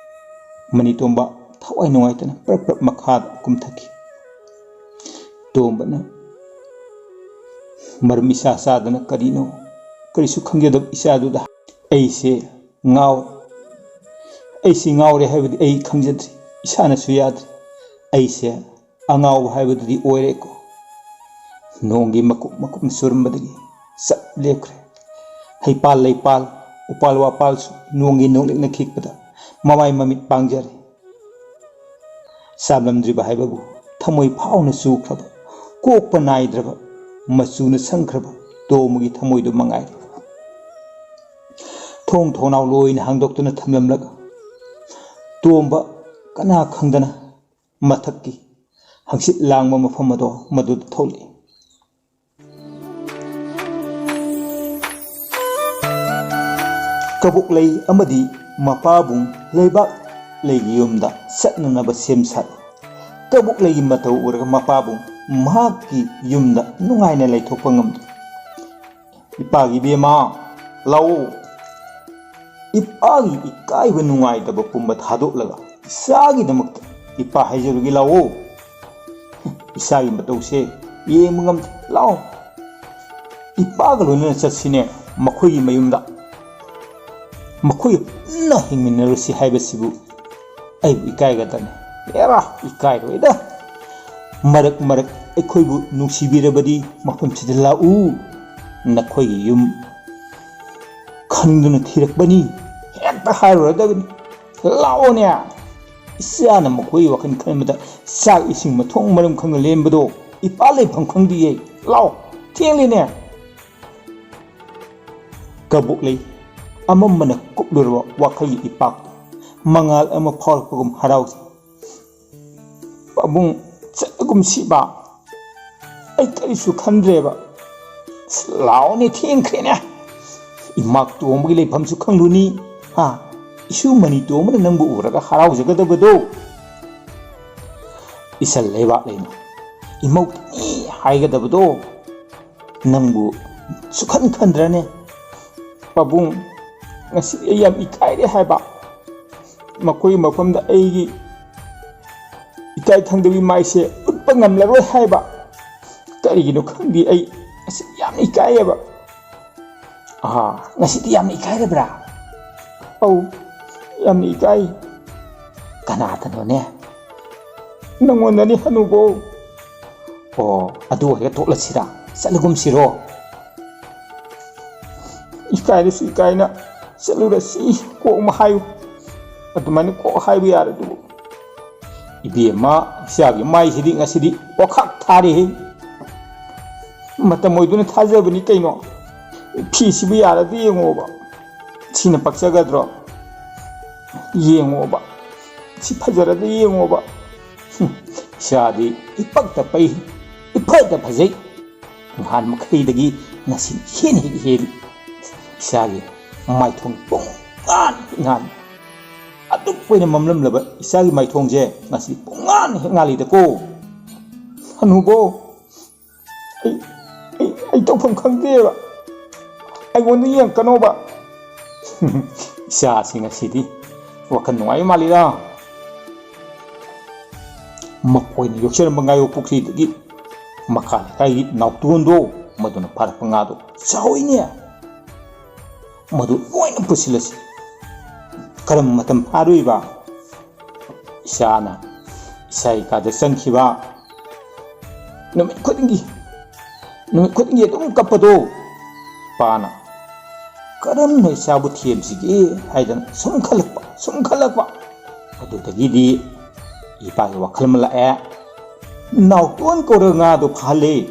ꯃꯅꯤꯇꯣꯝꯕ ꯊꯋꯥꯏ ꯅꯨꯡꯉꯥꯏꯇꯅ ꯄ꯭ꯔꯞ ꯄ꯭ꯔꯞ ꯃꯈꯥꯗ ꯀꯨꯝꯊꯈꯤ꯫ ꯇꯣꯝꯕꯅ ꯃꯔꯝ ꯏꯆꯥ ꯆꯥꯗꯅ ꯀꯔꯤꯅꯣ ꯀꯔꯤꯁꯨ ꯈꯪꯖꯗꯕ ꯏꯆꯥꯗꯨꯗ, "ꯑꯩꯁꯦ ꯉꯥꯎ-, ꯑꯩꯁꯦ ꯉꯥꯎꯔꯦ ꯍꯥꯏꯕꯗꯤ ꯑꯩ ꯈꯪꯖꯗ꯭ꯔꯤ, ꯏꯁꯥꯅꯁꯨ ꯌꯥꯗ꯭ꯔꯤ꯫ ꯑꯩꯁꯦ ꯑꯉꯥꯎꯕ ꯍꯥꯏꯕꯗꯨꯗꯤ ꯑꯣꯏꯔꯦꯀꯣ"꯫ ꯅꯣꯡꯒꯤ ꯃꯀꯨꯞ ꯃꯀꯨꯞꯅ ꯆꯨꯔꯝꯕꯗꯒꯤ ꯆꯞ ꯂꯦꯞꯈ꯭ꯔꯦ꯫ ꯍꯩꯄꯥꯜ ꯂꯩꯄꯥꯜ, ꯎꯄꯥꯜ ꯋꯥꯄꯥꯜꯁꯨ ꯅꯣꯡꯒꯤ ꯅꯣꯡꯂꯤꯛꯅ ꯈꯤꯛꯄꯗ ꯃꯃꯥꯏ ꯃꯃꯤꯠ ꯄꯥꯡꯖꯔꯦ꯫ ꯆꯥꯝꯂꯝꯗ꯭ꯔꯤꯕ ꯍꯥꯏꯕꯕꯨ ꯊꯃꯣꯏ ꯐꯥꯎꯅ ꯆꯨꯈ꯭ꯔꯕ, ꯀꯣꯛꯄ ꯅꯥꯏꯗ꯭ꯔꯕ, ꯃꯆꯨꯅ ꯁꯪꯈ꯭ꯔꯕ ꯇꯣꯝꯕꯒꯤ ꯊꯃꯣꯏꯗꯨ ꯃꯉꯥꯏꯔꯦ꯫ ꯊꯣꯡ ꯊꯣꯡꯅꯥꯎ ꯂꯣꯏꯅ ꯍꯥꯡꯗꯣꯛꯇꯨꯅ ꯊꯝꯂꯝꯂꯒ ꯇꯣꯝꯕ ꯀꯅꯥ ꯈꯪꯗꯅ ꯃꯊꯛꯀꯤ ꯍꯪꯆꯤꯠ ꯂꯥꯡꯕ ꯃꯐꯝ ꯑꯗꯣ ꯃꯗꯨꯗ ꯊꯣꯛꯂꯛꯏ꯫ ꯀꯕꯣꯛꯂꯩ ꯑꯃꯗꯤ ꯃꯄꯥꯕꯨꯡ ꯂꯩꯕꯥꯛ ꯂꯩꯒꯤ ꯌꯨꯝꯗ ꯆꯠꯅꯅꯕ ꯁꯦꯝ ꯁꯥꯔꯤ꯫ ꯀꯕꯣꯛꯂꯩꯒꯤ ꯃꯇꯧ ꯎꯔꯒ ꯃꯄꯥꯕꯨꯡ ꯃꯍꯥꯛꯀꯤ ꯌꯨꯝꯗ ꯅꯨꯡꯉꯥꯏꯅ ꯂꯩꯊꯣꯛꯄ ꯉꯝꯗꯦ꯫ "ꯏꯄꯥꯒꯤ ꯏꯕꯦꯝꯃ, ꯂꯥꯛꯑꯣ꯫ ꯏꯄꯥꯒꯤ ꯏꯀꯥꯏꯕ ꯅꯨꯡꯉꯥꯏꯇꯕ ꯄꯨꯝꯕ ꯊꯥꯗꯣꯛꯂꯒ ꯏꯆꯥꯒꯤꯗꯃꯛꯇ ꯏꯄꯥ ꯍꯥꯏꯖꯔꯨꯒꯦ, ꯂꯥꯛꯑꯣ꯫ ꯏꯆꯥꯒꯤ ꯃꯇꯧꯁꯦ ꯌꯦꯡꯕ ꯉꯝꯗꯦ, ꯂꯥꯛꯑꯣ꯫ ꯏꯄꯥꯒ ꯂꯣꯏꯅꯅ ꯆꯠꯁꯤꯅꯦ ꯃꯈꯣꯏꯒꯤ ꯃꯌꯨꯝꯗ꯫ ꯃꯈꯣꯏꯒ ꯄꯨꯟꯅ ꯍꯤꯡꯃꯤꯟꯅꯔꯨꯁꯤ ꯍꯥꯏꯕꯁꯤꯕꯨ ꯑꯩꯕꯨ ꯏꯀꯥꯏꯒꯗ꯭ꯔꯅꯦ? ꯑꯦꯔꯥ, ꯏꯀꯥꯏꯔꯣꯏꯗ"꯫ ꯃꯔꯛ ꯃꯔꯛ ꯑꯩꯈꯣꯏꯕꯨ ꯅꯨꯡꯁꯤꯕꯤꯔꯕꯗꯤ ꯃꯐꯝꯁꯤꯗ ꯂꯥꯛꯎ, ꯅꯈꯣꯏꯒꯤ ꯌꯨꯝ ꯈꯪꯗꯨꯅ ꯊꯤꯔꯛꯄꯅꯤ, ꯍꯦꯛꯇ ꯍꯥꯏꯔꯨꯔꯗꯕꯅꯤ꯫ ꯂꯥꯛꯑꯣꯅꯦ꯫ ꯏꯆꯥꯅ ꯃꯈꯣꯏꯒꯤ ꯋꯥꯈꯜ ꯈꯟꯕꯗ ꯆꯥꯛ ꯏꯁꯤꯡ ꯃꯊꯣꯡ ꯃꯔꯝ ꯈꯪꯅ ꯂꯦꯟꯕꯗꯣ ꯏꯄꯥ ꯂꯩꯐꯝ ꯈꯪꯗꯤꯌꯦ꯫ ꯂꯥꯛꯑꯣ, ꯊꯦꯡꯂꯤꯅꯦ꯫ ꯀꯕꯣꯛꯂꯩ ꯑꯃꯝꯕꯅ ꯀꯨꯞꯂꯨꯔꯕ ꯋꯥꯈꯜꯒꯤ ꯏꯄꯥꯛꯇ ꯃꯉꯥꯜ ꯑꯃ ꯐꯥꯎꯔꯛꯄꯒꯨꯝ ꯍꯔꯥꯎꯖꯩ꯫ ꯄꯥꯕꯨꯡ, ꯆꯠꯂꯒꯨꯝꯁꯤꯕ꯫ ꯑꯩ ꯀꯔꯤꯁꯨ ꯈꯟꯗ꯭ꯔꯦꯕ꯫ ꯑꯁ, ꯂꯥꯛꯑꯣꯅꯦ, ꯊꯦꯡꯈ꯭ꯔꯦꯅꯦ꯫ ꯏꯃꯥ ꯇꯣꯝꯕꯒꯤ ꯂꯩꯐꯝꯁꯨ ꯈꯪꯂꯨꯅꯤ꯫ ꯍꯥ? ꯏꯁꯨ ꯃꯅꯤ ꯇꯣꯝꯕꯅ ꯅꯪꯕꯨ ꯎꯔꯒ ꯍꯔꯥꯎꯖꯒꯗꯕꯗꯣ꯫ ꯏꯁꯜ ꯂꯩꯕꯥꯛ ꯂꯩꯃ ꯏꯃꯧꯇꯅꯤ ꯍꯥꯏꯒꯗꯕꯗꯣ ꯅꯪꯕꯨ ꯁꯨꯈꯟ ꯈꯟꯗ꯭ꯔꯅꯦ? ꯄꯥꯕꯨꯡ, ꯉꯁꯤ ꯑꯩ ꯌꯥꯝ ꯏꯀꯥꯏꯔꯦ ꯍꯥꯏꯕ꯫ ꯃꯈꯣꯏꯒꯤ ꯃꯐꯝꯗ ꯑꯩꯒꯤ ꯏꯀꯥꯏ ꯈꯪꯗꯕꯤ ꯃꯥꯏꯁꯦ ꯎꯠꯄ ꯉꯝꯂꯔꯣꯏ ꯍꯥꯏꯕ꯫ ꯀꯔꯤꯒꯤꯅꯣ ꯈꯪꯗꯦ, ꯑꯩ ꯉꯁꯤ ꯌꯥꯝꯅ ꯏꯀꯥꯏꯌꯦꯕ꯫ ꯑꯥ, ꯉꯁꯤꯗꯤ ꯌꯥꯝꯅ ꯏꯀꯥꯏꯔꯕ꯭ꯔꯥ? ꯑꯧ, ꯌꯥꯝꯅ ꯏꯀꯥꯏ꯫ ꯀꯅꯥꯗꯅꯣꯅꯦ? ꯅꯪꯉꯣꯟꯗꯅꯤ, ꯍꯅꯨꯕꯣ꯫ ꯑꯣ, ꯑꯗꯨ ꯑꯣꯏꯔꯒ ꯇꯣꯛꯂꯁꯤꯔꯥ? ꯆꯠꯂꯒꯨꯝꯁꯤꯔꯣ? ꯏꯀꯥꯏꯔꯁꯨ ꯏꯀꯥꯏꯅ ꯆꯠꯂꯨꯔꯁꯤ꯫ ꯀꯣꯛ ꯑꯃ ꯍꯥꯏꯌꯨ꯫ ꯑꯗꯨꯃꯥꯏꯅ ꯀꯣꯛ ꯍꯥꯏꯕ ꯌꯥꯔꯗꯨꯕꯨ꯫ ꯏꯕꯦꯝꯃ, ꯏꯆꯥꯒꯤ ꯃꯥꯏꯁꯤꯗꯤ ꯉꯁꯤꯗꯤ ꯋꯥꯈꯥꯛ ꯊꯥꯔꯦꯍꯦ꯫ ꯃꯇꯝ ꯑꯣꯏꯗꯨꯅ ꯊꯥꯖꯕꯅꯤ ꯀꯩꯅꯣ꯫ ꯐꯤꯁꯤꯕꯨ ꯌꯥꯔꯗꯤ ꯌꯦꯡꯉꯣꯕ꯫ ꯁꯤꯅ ꯄꯛꯆꯒꯗ꯭ꯔꯣ? ꯌꯦꯡꯉꯣꯕ꯫ ꯁꯤ ꯐꯖꯔꯗꯤ ꯌꯦꯡꯉꯣꯕ꯫ ꯍꯨꯝ, ꯏꯆꯥꯗꯤ ꯏꯄꯛꯇ ꯄꯩ, ꯏꯐꯗ ꯐꯖꯩ꯫ ꯅꯍꯥꯟ ꯃꯈꯩꯗꯒꯤ ꯉꯁꯤ ꯍꯦꯟꯅ ꯍꯦꯛ ꯍꯦꯜꯂꯤ꯫ ꯏꯆꯥꯒꯤ ꯃꯥꯏꯊꯣꯡ ꯄꯨꯡꯉꯥꯟ ꯍꯦꯛ ꯉꯥꯜꯂꯤ꯫ ꯑꯗꯨꯛ ꯀꯨꯏꯅ ꯃꯝꯂꯝꯂꯕ ꯏꯆꯥꯒꯤ ꯃꯥꯏꯊꯣꯡꯁꯦ ꯉꯁꯤ ꯄꯨꯡꯉꯥꯟ ꯍꯦꯛ ꯉꯥꯜꯂꯤꯗꯀꯣ꯫ ꯍꯅꯨꯕꯣ, ꯑꯩ, ꯑꯩ, ꯑꯩ ꯇꯧꯐꯝ ꯈꯪꯗꯦꯕ꯫ ꯑꯩꯉꯣꯟꯗ ꯌꯦꯡꯉꯛꯀꯅꯣꯕ꯫ ꯏꯆꯥꯁꯤ ꯉꯁꯤꯗꯤ ꯋꯥꯈꯜ ꯅꯨꯡꯉꯥꯏꯕ ꯃꯥꯜꯂꯤꯗ꯫ ꯃꯈꯣꯏꯅ ꯌꯣꯛꯆꯔꯝꯕ ꯉꯥꯌꯣꯛ ꯄꯨꯈ꯭ꯔꯤꯗꯒꯤ ꯃꯈꯥ ꯂꯩꯀꯥꯏꯒꯤ ꯅꯥꯎꯇꯣꯟꯗꯣ, ꯃꯗꯨꯅ ꯐꯥꯔꯛꯄ ꯉꯥꯗꯣ ꯆꯥꯎꯏꯅꯦ꯫ ꯃꯗꯨ ꯂꯣꯏꯅ ꯄꯨꯁꯤꯜꯂꯁꯤ꯫ ꯀꯔꯝꯕ ꯃꯇꯝ ꯐꯥꯔꯨꯏꯕ? ꯏꯆꯥꯅ ꯏꯆꯥꯒꯤ ꯀꯥꯗ ꯆꯪꯈꯤꯕ, ꯅꯨꯃꯤꯠ ꯈꯨꯗꯤꯡꯒꯤ, ꯅꯨꯃꯤꯠ ꯈꯨꯗꯤꯡꯒꯤ ꯑꯗꯨꯝ ꯀꯞꯄꯗꯣ꯫ ꯏꯄꯥꯅ ꯀꯔꯝꯅ ꯏꯆꯥꯕꯨ ꯊꯦꯝꯁꯤꯒꯦ ꯍꯥꯏꯗꯅ ꯁꯨꯝ ꯈꯜꯂꯛꯄ, ꯁꯨꯝ ꯈꯜꯂꯛꯄ꯫ ꯑꯗꯨꯗꯒꯤꯗꯤ ꯏꯄꯥꯒꯤ ꯋꯥꯈꯜ ꯑꯃ ꯂꯥꯛꯑꯦ꯫ ꯅꯥꯎꯇꯣꯟ ꯀꯧꯔꯒ ꯉꯥꯗꯣ ꯐꯥꯍꯜꯂꯦ꯫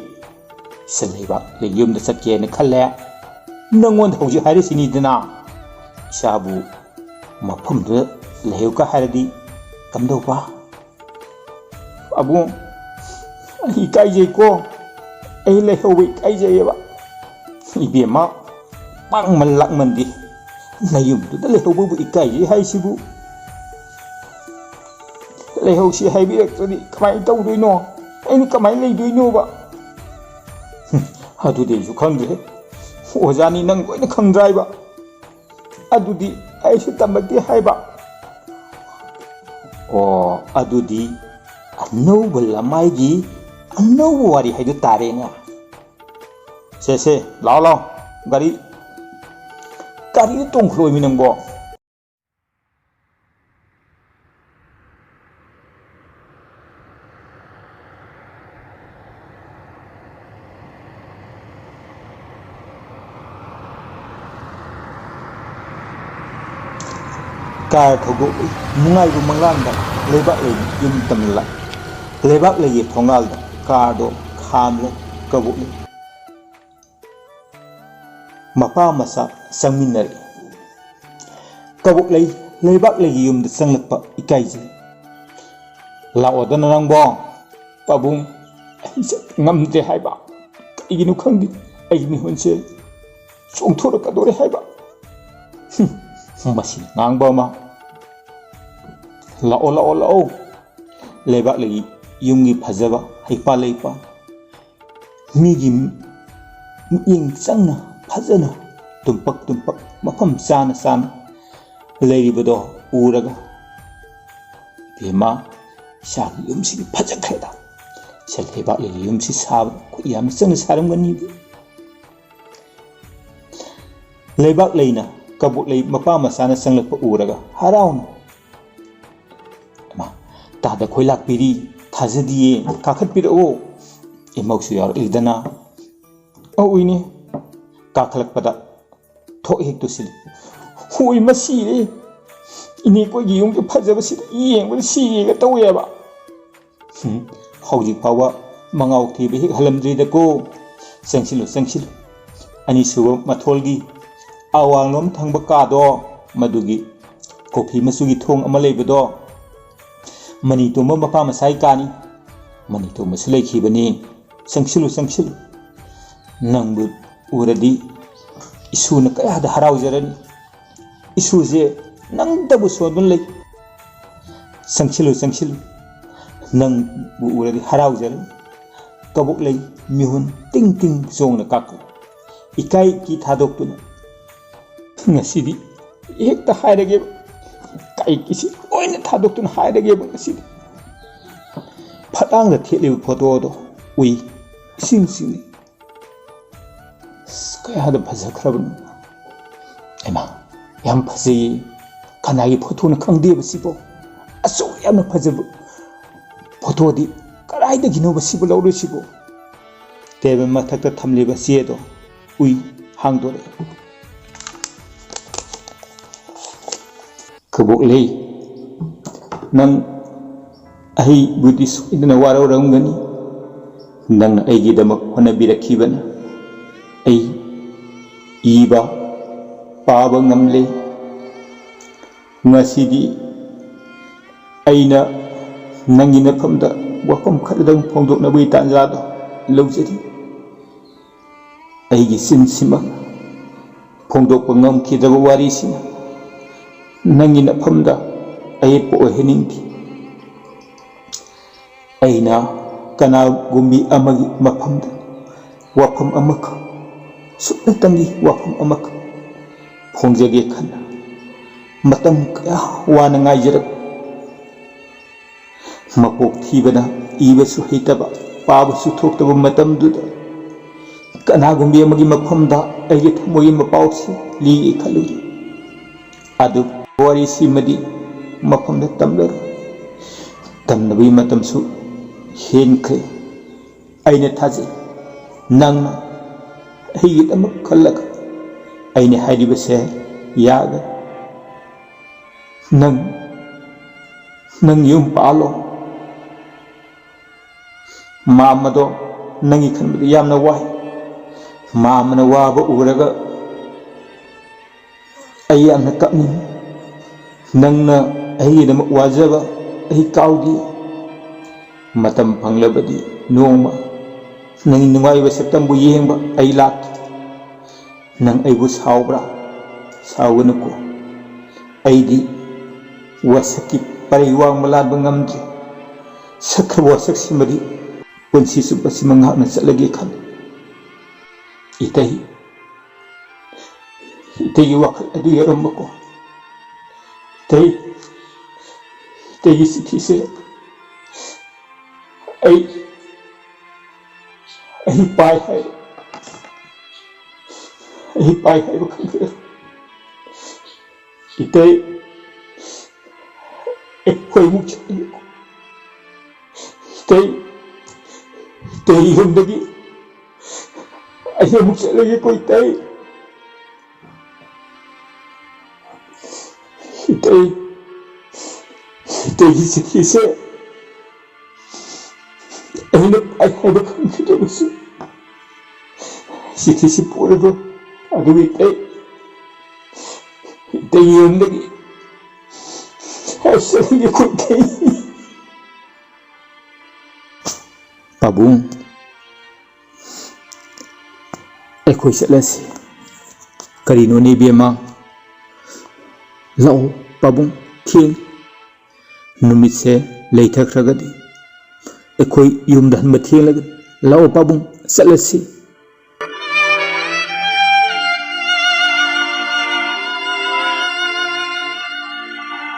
ꯏꯆꯜ ꯂꯩꯕꯥꯛ ꯌꯨꯝꯗ ꯆꯠꯀꯦꯅ ꯈꯜꯂꯦ꯫ ꯅꯪꯉꯣꯟꯗ ꯍꯧꯖꯤꯛ ꯍꯥꯏꯔꯤꯁꯤꯅꯤꯗꯅ, ꯏꯆꯥꯕꯨ ꯃꯐꯝꯗꯨꯗ ꯂꯩꯍꯧꯀ ꯍꯥꯏꯔꯗꯤ ꯀꯝꯗꯧꯕ? ꯑꯕꯨꯡ, ꯑꯩ ꯏꯀꯥꯏꯖꯩꯀꯣ꯫ ꯑꯩ ꯂꯩꯍꯧꯕ ꯏꯀꯥꯏꯖꯩꯌꯦꯕ꯫ ꯏꯕꯦꯝꯃ, ꯄꯥꯡꯃꯟ ꯂꯥꯛꯃꯟꯗꯦ꯫ ꯅꯌꯨꯝꯗꯨꯗ ꯂꯩꯍꯧꯕꯕꯨ ꯏꯀꯥꯏꯖꯩ ꯍꯥꯏꯁꯤꯕꯨ? ꯂꯩꯍꯧꯁꯤ ꯍꯥꯏꯕꯤꯔꯛꯇ꯭ꯔꯗꯤ ꯀꯃꯥꯏꯅ ꯇꯧꯗꯣꯏꯅꯣ? ꯑꯩꯅ ꯀꯃꯥꯏꯅ ꯂꯩꯗꯣꯏꯅꯣꯕ? ꯍꯨꯝ, ꯑꯗꯨꯗꯤ ꯑꯩꯁꯨ ꯈꯪꯗ꯭ꯔꯦ꯫ ꯑꯣꯖꯥꯅꯤ, ꯅꯪ ꯂꯣꯏꯅ ꯈꯪꯗ꯭ꯔꯥꯏꯕ? ꯑꯗꯨꯗꯤ ꯑꯩꯁꯨ ꯇꯝꯃꯛꯇꯦ ꯍꯥꯏꯕ꯫ ꯑꯣ, ꯑꯗꯨꯗꯤ ꯑꯅꯧꯕ ꯂꯃꯥꯏꯒꯤ ꯑꯅꯧꯕ ꯋꯥꯔꯤ ꯍꯥꯏꯗꯨ ꯇꯥꯔꯦꯅꯦ꯫ ꯁꯦ, ꯁꯦ, ꯂꯥꯛꯑꯣ, ꯂꯥꯛꯑꯣ꯫ ꯒꯥꯔꯤ, ꯒꯥꯔꯤꯗ ꯇꯣꯡꯈ꯭ꯔꯣꯏꯃꯤ ꯅꯪꯕꯣ꯫ ꯀꯥꯔ ꯊꯧꯗꯣꯛꯂꯤ꯫ ꯅꯨꯡꯉꯥꯏꯕ ꯃꯪꯂꯥꯟꯗ ꯂꯩꯕꯥꯛꯂꯩ ꯌꯨꯝ ꯇꯝꯂꯛ꯫ ꯂꯩꯕꯥꯛꯂꯩꯒꯤ ꯊꯣꯡꯒꯥꯜꯗ ꯀꯥꯔꯗꯣ ꯈꯥꯝꯂꯦ꯫ ꯀꯕꯣꯛꯂꯩ ꯃꯄꯥ ꯃꯆꯥ ꯆꯪꯃꯤꯟꯅꯔꯛꯏ꯫ ꯀꯕꯣꯛꯂꯩ ꯂꯩꯕꯥꯛꯂꯩꯒꯤ ꯌꯨꯝꯗ ꯆꯪꯂꯛꯄ ꯏꯀꯥꯏꯖꯩ꯫ ꯂꯥꯛꯑꯣꯗꯅ ꯅꯪꯕꯣ꯫ ꯄꯥꯕꯨꯡ, ꯑꯩ ꯆꯠꯄ ꯉꯝꯗ꯭ꯔꯦ ꯍꯥꯏꯕ꯫ ꯀꯩꯒꯤꯅꯣ ꯈꯪꯗꯦ, ꯑꯩꯒꯤ ꯃꯤꯍꯨꯟꯁꯦ ꯆꯣꯡꯊꯣꯔꯛꯀꯗꯣꯔꯦ ꯍꯥꯏꯕ꯫ ꯍꯨꯝ, ꯃꯁꯤ ꯉꯥꯡꯕ ꯑꯃ꯫ ꯂꯥꯛꯑꯣ, ꯂꯥꯛꯑꯣ, ꯂꯥꯛꯑꯣ꯫ ꯂꯩꯕꯥꯛꯂꯩꯒꯤ ꯌꯨꯝꯒꯤ ꯐꯖꯕ ꯍꯩꯄꯥꯜ ꯂꯩꯄꯥꯜ꯫ ꯃꯤꯒꯤ ꯃꯤꯠꯌꯦꯡ ꯆꯪꯅ ꯐꯖꯅ ꯇꯨꯝꯄꯛ ꯇꯨꯝꯄꯛ ꯃꯐꯝ ꯆꯥꯅ ꯆꯥꯅ ꯂꯩꯔꯤꯕꯗꯣ ꯎꯔꯒ, "ꯏꯕꯦꯝꯃ, ꯏꯆꯥꯒꯤ ꯌꯨꯝꯁꯤꯗꯤ ꯐꯖꯈ꯭ꯔꯦꯗ꯫ ꯁꯦ, ꯂꯩꯕꯥꯛꯂꯩꯒꯤ ꯌꯨꯝꯁꯤ ꯁꯥꯕ ꯑꯩꯈꯣꯏ ꯌꯥꯝꯅ ꯆꯪꯅ ꯁꯥꯔꯝꯒꯅꯤꯕꯨ?" ꯂꯩꯕꯥꯛꯂꯩꯅ ꯀꯕꯣꯛꯂꯩ ꯃꯄꯥ ꯃꯆꯥꯅ ꯆꯪꯂꯛꯄ ꯎꯔꯒ ꯍꯔꯥꯎꯅ, "ꯏꯃꯥ, ꯇꯥꯗ ꯈꯣꯏ ꯂꯥꯛꯄꯤꯔꯤ, ꯊꯥꯖꯗꯤꯌꯦ, ꯀꯥꯈꯠꯄꯤꯔꯛꯑꯣ, ꯏꯃꯧꯁꯨ ꯌꯥꯎꯔꯛꯂꯤꯗꯅ꯫ ꯑ, ꯎꯏꯅꯦ꯫ ꯀꯥꯈꯠꯂꯛꯄꯗ ꯊꯣꯛ ꯍꯦꯛ ꯇꯨꯁꯤꯜꯂꯤ꯫ ꯍꯣꯏ, ꯃꯁꯤꯔꯦ꯫ ꯏꯅꯦ ꯀꯣꯏꯒꯤ ꯌꯨꯝꯒꯤ ꯐꯖꯕꯁꯤꯗ ꯌꯦꯡꯕꯗ ꯁꯤꯒꯦꯒ ꯇꯧꯋꯦꯕ꯫ ꯍꯨꯝ, ꯍꯧꯖꯤꯛ ꯐꯥꯎꯕ ꯃꯉꯥꯎ ꯊꯤꯕ ꯍꯦꯛ ꯍꯜꯂꯝꯗ꯭ꯔꯤꯗꯀꯣ꯫ ꯆꯪꯁꯤꯜꯂꯨ, ꯆꯪꯁꯤꯜꯂꯨ꯫ ꯑꯅꯤꯁꯨꯕ ꯃꯊꯣꯜꯒꯤ ꯑꯋꯥꯡꯂꯣꯝ ꯊꯪꯕ ꯀꯥꯗꯣ, ꯃꯗꯨꯒꯤ ꯀꯣꯐꯤ ꯃꯆꯨꯒꯤ ꯊꯣꯡ ꯑꯃ ꯂꯩꯕꯗꯣ, ꯃꯅꯤ ꯇꯣꯝꯕ ꯃꯄꯥ ꯃꯆꯥꯒꯤ ꯀꯥꯅꯤ꯫ ꯃꯅꯤ ꯇꯣꯝꯕꯁꯨ ꯂꯩꯈꯤꯕꯅꯤ꯫ ꯆꯪꯁꯤꯜꯂꯨ, ꯆꯪꯁꯤꯜꯂꯨ꯫ ꯅꯪꯕꯨ ꯎꯔꯗꯤ ꯏꯁꯨꯅ ꯀꯌꯥꯗ ꯍꯔꯥꯎꯖꯔꯅꯤ꯫ ꯏꯁꯨꯁꯦ ꯅꯪꯇꯕꯨ ꯁꯣꯟꯗꯨꯅ ꯂꯩ꯫ ꯆꯪꯁꯤꯜꯂꯨ, ꯆꯪꯁꯤꯜꯂꯨ꯫ ꯅꯪꯕꯨ ꯎꯔꯗꯤ ꯍꯔꯥꯎꯖꯔꯅꯤ꯫ ꯀꯕꯣꯛ ꯂꯩ ꯃꯤꯍꯨꯟ ꯇꯤꯡ ꯇꯤꯡ ꯆꯣꯡꯅ ꯀꯥꯞꯄꯨ꯫ ꯏꯀꯥꯏ ꯀꯤ ꯊꯥꯗꯣꯛꯇꯨꯅ ꯉꯁꯤꯗꯤ ꯍꯦꯛꯇ ꯍꯥꯏꯔꯒꯦꯕ꯫ ꯏꯀꯥꯏ ꯀꯤꯁꯤ ꯂꯣꯏꯅ ꯊꯥꯗꯣꯛꯇꯨꯅ ꯍꯥꯏꯔꯒꯦꯕ ꯉꯁꯤꯗꯤ꯫ ꯐꯠꯂꯥꯡꯗ ꯊꯦꯠꯂꯤꯕ ꯐꯣꯇꯣꯗꯣ ꯎꯏ꯫ ꯏꯁꯤꯡ ꯁꯤꯡꯅꯤ꯫ ꯑꯁ, ꯀꯌꯥꯗ ꯐꯖꯈ꯭ꯔꯕꯅꯣ꯫ ꯍꯩꯃꯥ, ꯌꯥꯝ ꯐꯖꯩꯌꯦ꯫ ꯀꯅꯥꯒꯤ ꯐꯣꯇꯣꯅ ꯈꯪꯗꯦꯕ ꯁꯤꯕꯣ? ꯑꯁꯨꯛ ꯌꯥꯝꯅ ꯐꯖꯕ ꯐꯣꯇꯣꯗꯤ ꯀꯗꯥꯏꯗꯒꯤꯅꯣꯕ ꯁꯤꯕꯨ ꯂꯧꯔꯨꯁꯤꯕꯨ? ꯇꯦꯕꯜ ꯃꯊꯛꯇ ꯊꯝꯂꯤꯕ ꯆꯦꯗꯣ ꯎꯏ꯫ ꯍꯥꯡꯗꯣꯔꯛꯑꯦ꯫ ꯀꯕꯣꯛꯂꯩ, ꯅꯪ ꯑꯩꯕꯨꯗꯤ ꯁꯣꯏꯗꯅ ꯋꯥꯔꯧꯔꯝꯒꯅꯤ꯫ ꯅꯪꯅ ꯑꯩꯒꯤꯗꯃꯛ ꯍꯣꯠꯅꯕꯤꯔꯛꯈꯤꯕꯅ ꯑꯩ ꯏꯕ ꯄꯥꯕ ꯉꯝꯂꯦ꯫ ꯉꯁꯤꯗꯤ ꯑꯩꯅ ꯅꯪꯒꯤ ꯅꯐꯝꯗ ꯋꯥꯐꯝ ꯈꯔꯗꯪ ꯐꯣꯡꯗꯣꯛꯅꯕꯒꯤ ꯇꯥꯟꯖꯥꯗꯣ ꯂꯧꯖꯔꯤ꯫ ꯑꯩꯒꯤ ꯆꯤꯟꯁꯤꯃꯛ ꯐꯣꯡꯗꯣꯛꯄ ꯉꯝꯈꯤꯗ꯭ꯔꯕ ꯋꯥꯔꯤꯁꯤꯅ ꯅꯪꯒꯤ ꯅꯐꯝꯗ ꯑꯌꯦꯠꯄ ꯑꯣꯏꯍꯟꯅꯤꯡꯗꯦ꯫ ꯑꯩꯅ ꯀꯅꯥꯒꯨꯝꯕꯤ ꯑꯃꯒꯤ ꯃꯐꯝꯗ ꯋꯥꯐꯝ ꯑꯃꯈꯛ, ꯁꯨꯞꯅꯇꯪꯒꯤ ꯋꯥꯐꯝ ꯑꯃꯈꯛ ꯐꯣꯡꯖꯒꯦ ꯈꯟꯅ ꯃꯇꯝ ꯀꯌꯥ ꯋꯥꯅ ꯉꯥꯏꯖꯔꯛ ꯃꯄꯣꯛ ꯊꯤꯕꯅ ꯏꯕꯁꯨ ꯍꯩꯇꯕ, ꯄꯥꯕꯁꯨ ꯊꯣꯛꯇꯕ ꯃꯇꯝꯗꯨꯗ ꯀꯅꯥꯒꯨꯝꯕꯤ ꯑꯃꯒꯤ ꯃꯐꯝꯗ ꯑꯩꯒꯤ ꯊꯃꯣꯏꯒꯤ ꯃꯄꯥꯎꯁꯤ ꯂꯤꯒꯦ ꯈꯜꯂꯨꯔꯤ꯫ ꯑꯗꯨ ꯋꯥꯔꯤꯁꯤꯃꯗꯤ ꯃꯐꯝꯗ ꯇꯝꯂꯔꯣꯏ꯫ ꯇꯝꯅꯕꯒꯤ ꯃꯇꯝꯁꯨ ꯍꯦꯟꯈ꯭ꯔꯦ꯫ ꯑꯩꯅ ꯊꯥꯖꯩ, ꯅꯪꯅ ꯑꯩꯒꯤꯗꯃꯛ ꯈꯜꯂꯒ ꯑꯩꯅ ꯍꯥꯏꯔꯤꯕꯁꯦ ꯌꯥꯒꯅꯤ꯫ ꯅꯪ, ꯅꯪ ꯌꯨꯝ ꯄꯥꯜꯂꯣ꯫ ꯃꯥꯝꯃꯗꯣ ꯅꯪꯒꯤ ꯈꯟꯕꯗ ꯌꯥꯝꯅ ꯋꯥꯏ꯫ ꯃꯥꯝꯃꯅ ꯋꯥꯕ ꯎꯔꯒ ꯑꯩ ꯌꯥꯝꯅ ꯀꯞꯅꯤꯡꯏ꯫ ꯅꯪꯅ ꯑꯩꯒꯤꯗꯃꯛ ꯋꯥꯖꯕ ꯑꯩ ꯀꯥꯎꯗꯦ꯫ ꯃꯇꯝ ꯐꯪꯂꯕꯗꯤ ꯅꯣꯡꯃ ꯅꯪꯒꯤ ꯅꯨꯡꯉꯥꯏꯕ ꯁꯛꯇꯝꯕꯨ ꯌꯦꯡꯕ ꯑꯩ ꯂꯥꯛꯀꯦ꯫ ꯅꯪ ꯑꯩꯕꯨ ꯁꯥꯎꯕ꯭ꯔꯥ? ꯁꯥꯎꯒꯅꯨꯀꯣ꯫ ꯑꯩꯗꯤ ꯋꯥꯁꯛꯀꯤ ꯄꯔꯩ ꯋꯥꯡꯕ ꯂꯥꯟꯕ ꯉꯝꯗ꯭ꯔꯦ꯫ ꯁꯛꯈ꯭ꯔꯕ ꯋꯥꯁꯛꯁꯤꯃꯗꯤ ꯄꯨꯟꯁꯤ ꯆꯨꯞꯄꯁꯤꯃ ꯉꯥꯛꯅ ꯆꯠꯂꯒꯦ ꯈꯜꯂꯤ꯫ ꯏꯇꯩ, ꯏꯇꯩꯒꯤ ꯋꯥꯈꯜ ꯑꯗꯨ ꯌꯥꯔꯝꯕꯀꯣ꯫ ꯏꯇꯩ, ꯏꯇꯩꯒꯤ ꯆꯤꯊꯤꯁꯦ ꯑꯩ, ꯑꯩ ꯄꯥꯏ ꯍꯥꯏ, ꯑꯩ ꯄꯥꯏ ꯍꯥꯏꯕ ꯈꯪꯗ꯭ꯔꯦ꯫ ꯏꯇꯩ, ꯑꯩꯈꯣꯏ ꯑꯃꯨꯛ ꯆꯠꯂꯒꯦ꯫ ꯏꯇꯩ, ꯏꯇꯩ ꯌꯨꯝꯗꯒꯤ ꯑꯩ ꯑꯃꯨꯛ ꯆꯠꯂꯒꯦꯀꯣ ꯏꯇꯩ꯫ ꯏꯇꯩ, ꯏꯇꯩꯒꯤ ꯆꯤꯊꯤꯁꯦ ꯑꯩꯅ ꯄꯥꯏ ꯍꯥꯏꯕ ꯈꯪꯈꯤꯗꯕꯁꯨ ꯆꯤꯊꯤꯁꯤ ꯄꯨꯔꯒ ꯑꯗꯨꯒ ꯏꯇꯩ, ꯏꯇꯩ ꯌꯨꯝꯗꯒꯤ ꯑꯩ ꯆꯠꯂꯒꯦꯀꯣ ꯏꯇꯩ꯫ ꯄꯥꯕꯨꯡ, ꯑꯩꯈꯣꯏ ꯆꯠꯂꯁꯤ꯫ ꯀꯔꯤꯅꯣꯅꯦ ꯏꯕꯦꯝꯃ? ꯂꯥꯛꯑꯣ ꯄꯥꯕꯨꯡ, ꯊꯦꯡ꯫ ꯅꯨꯃꯤꯠꯁꯦ ꯂꯩꯊꯈ꯭ꯔꯒꯗꯤ ꯑꯩꯈꯣꯏ ꯌꯨꯝꯗ ꯍꯟꯕ ꯊꯦꯡꯂꯒꯅꯤ꯫ ꯂꯥꯛꯑꯣ ꯄꯥꯕꯨꯡ, ꯆꯠꯂꯁꯤ꯫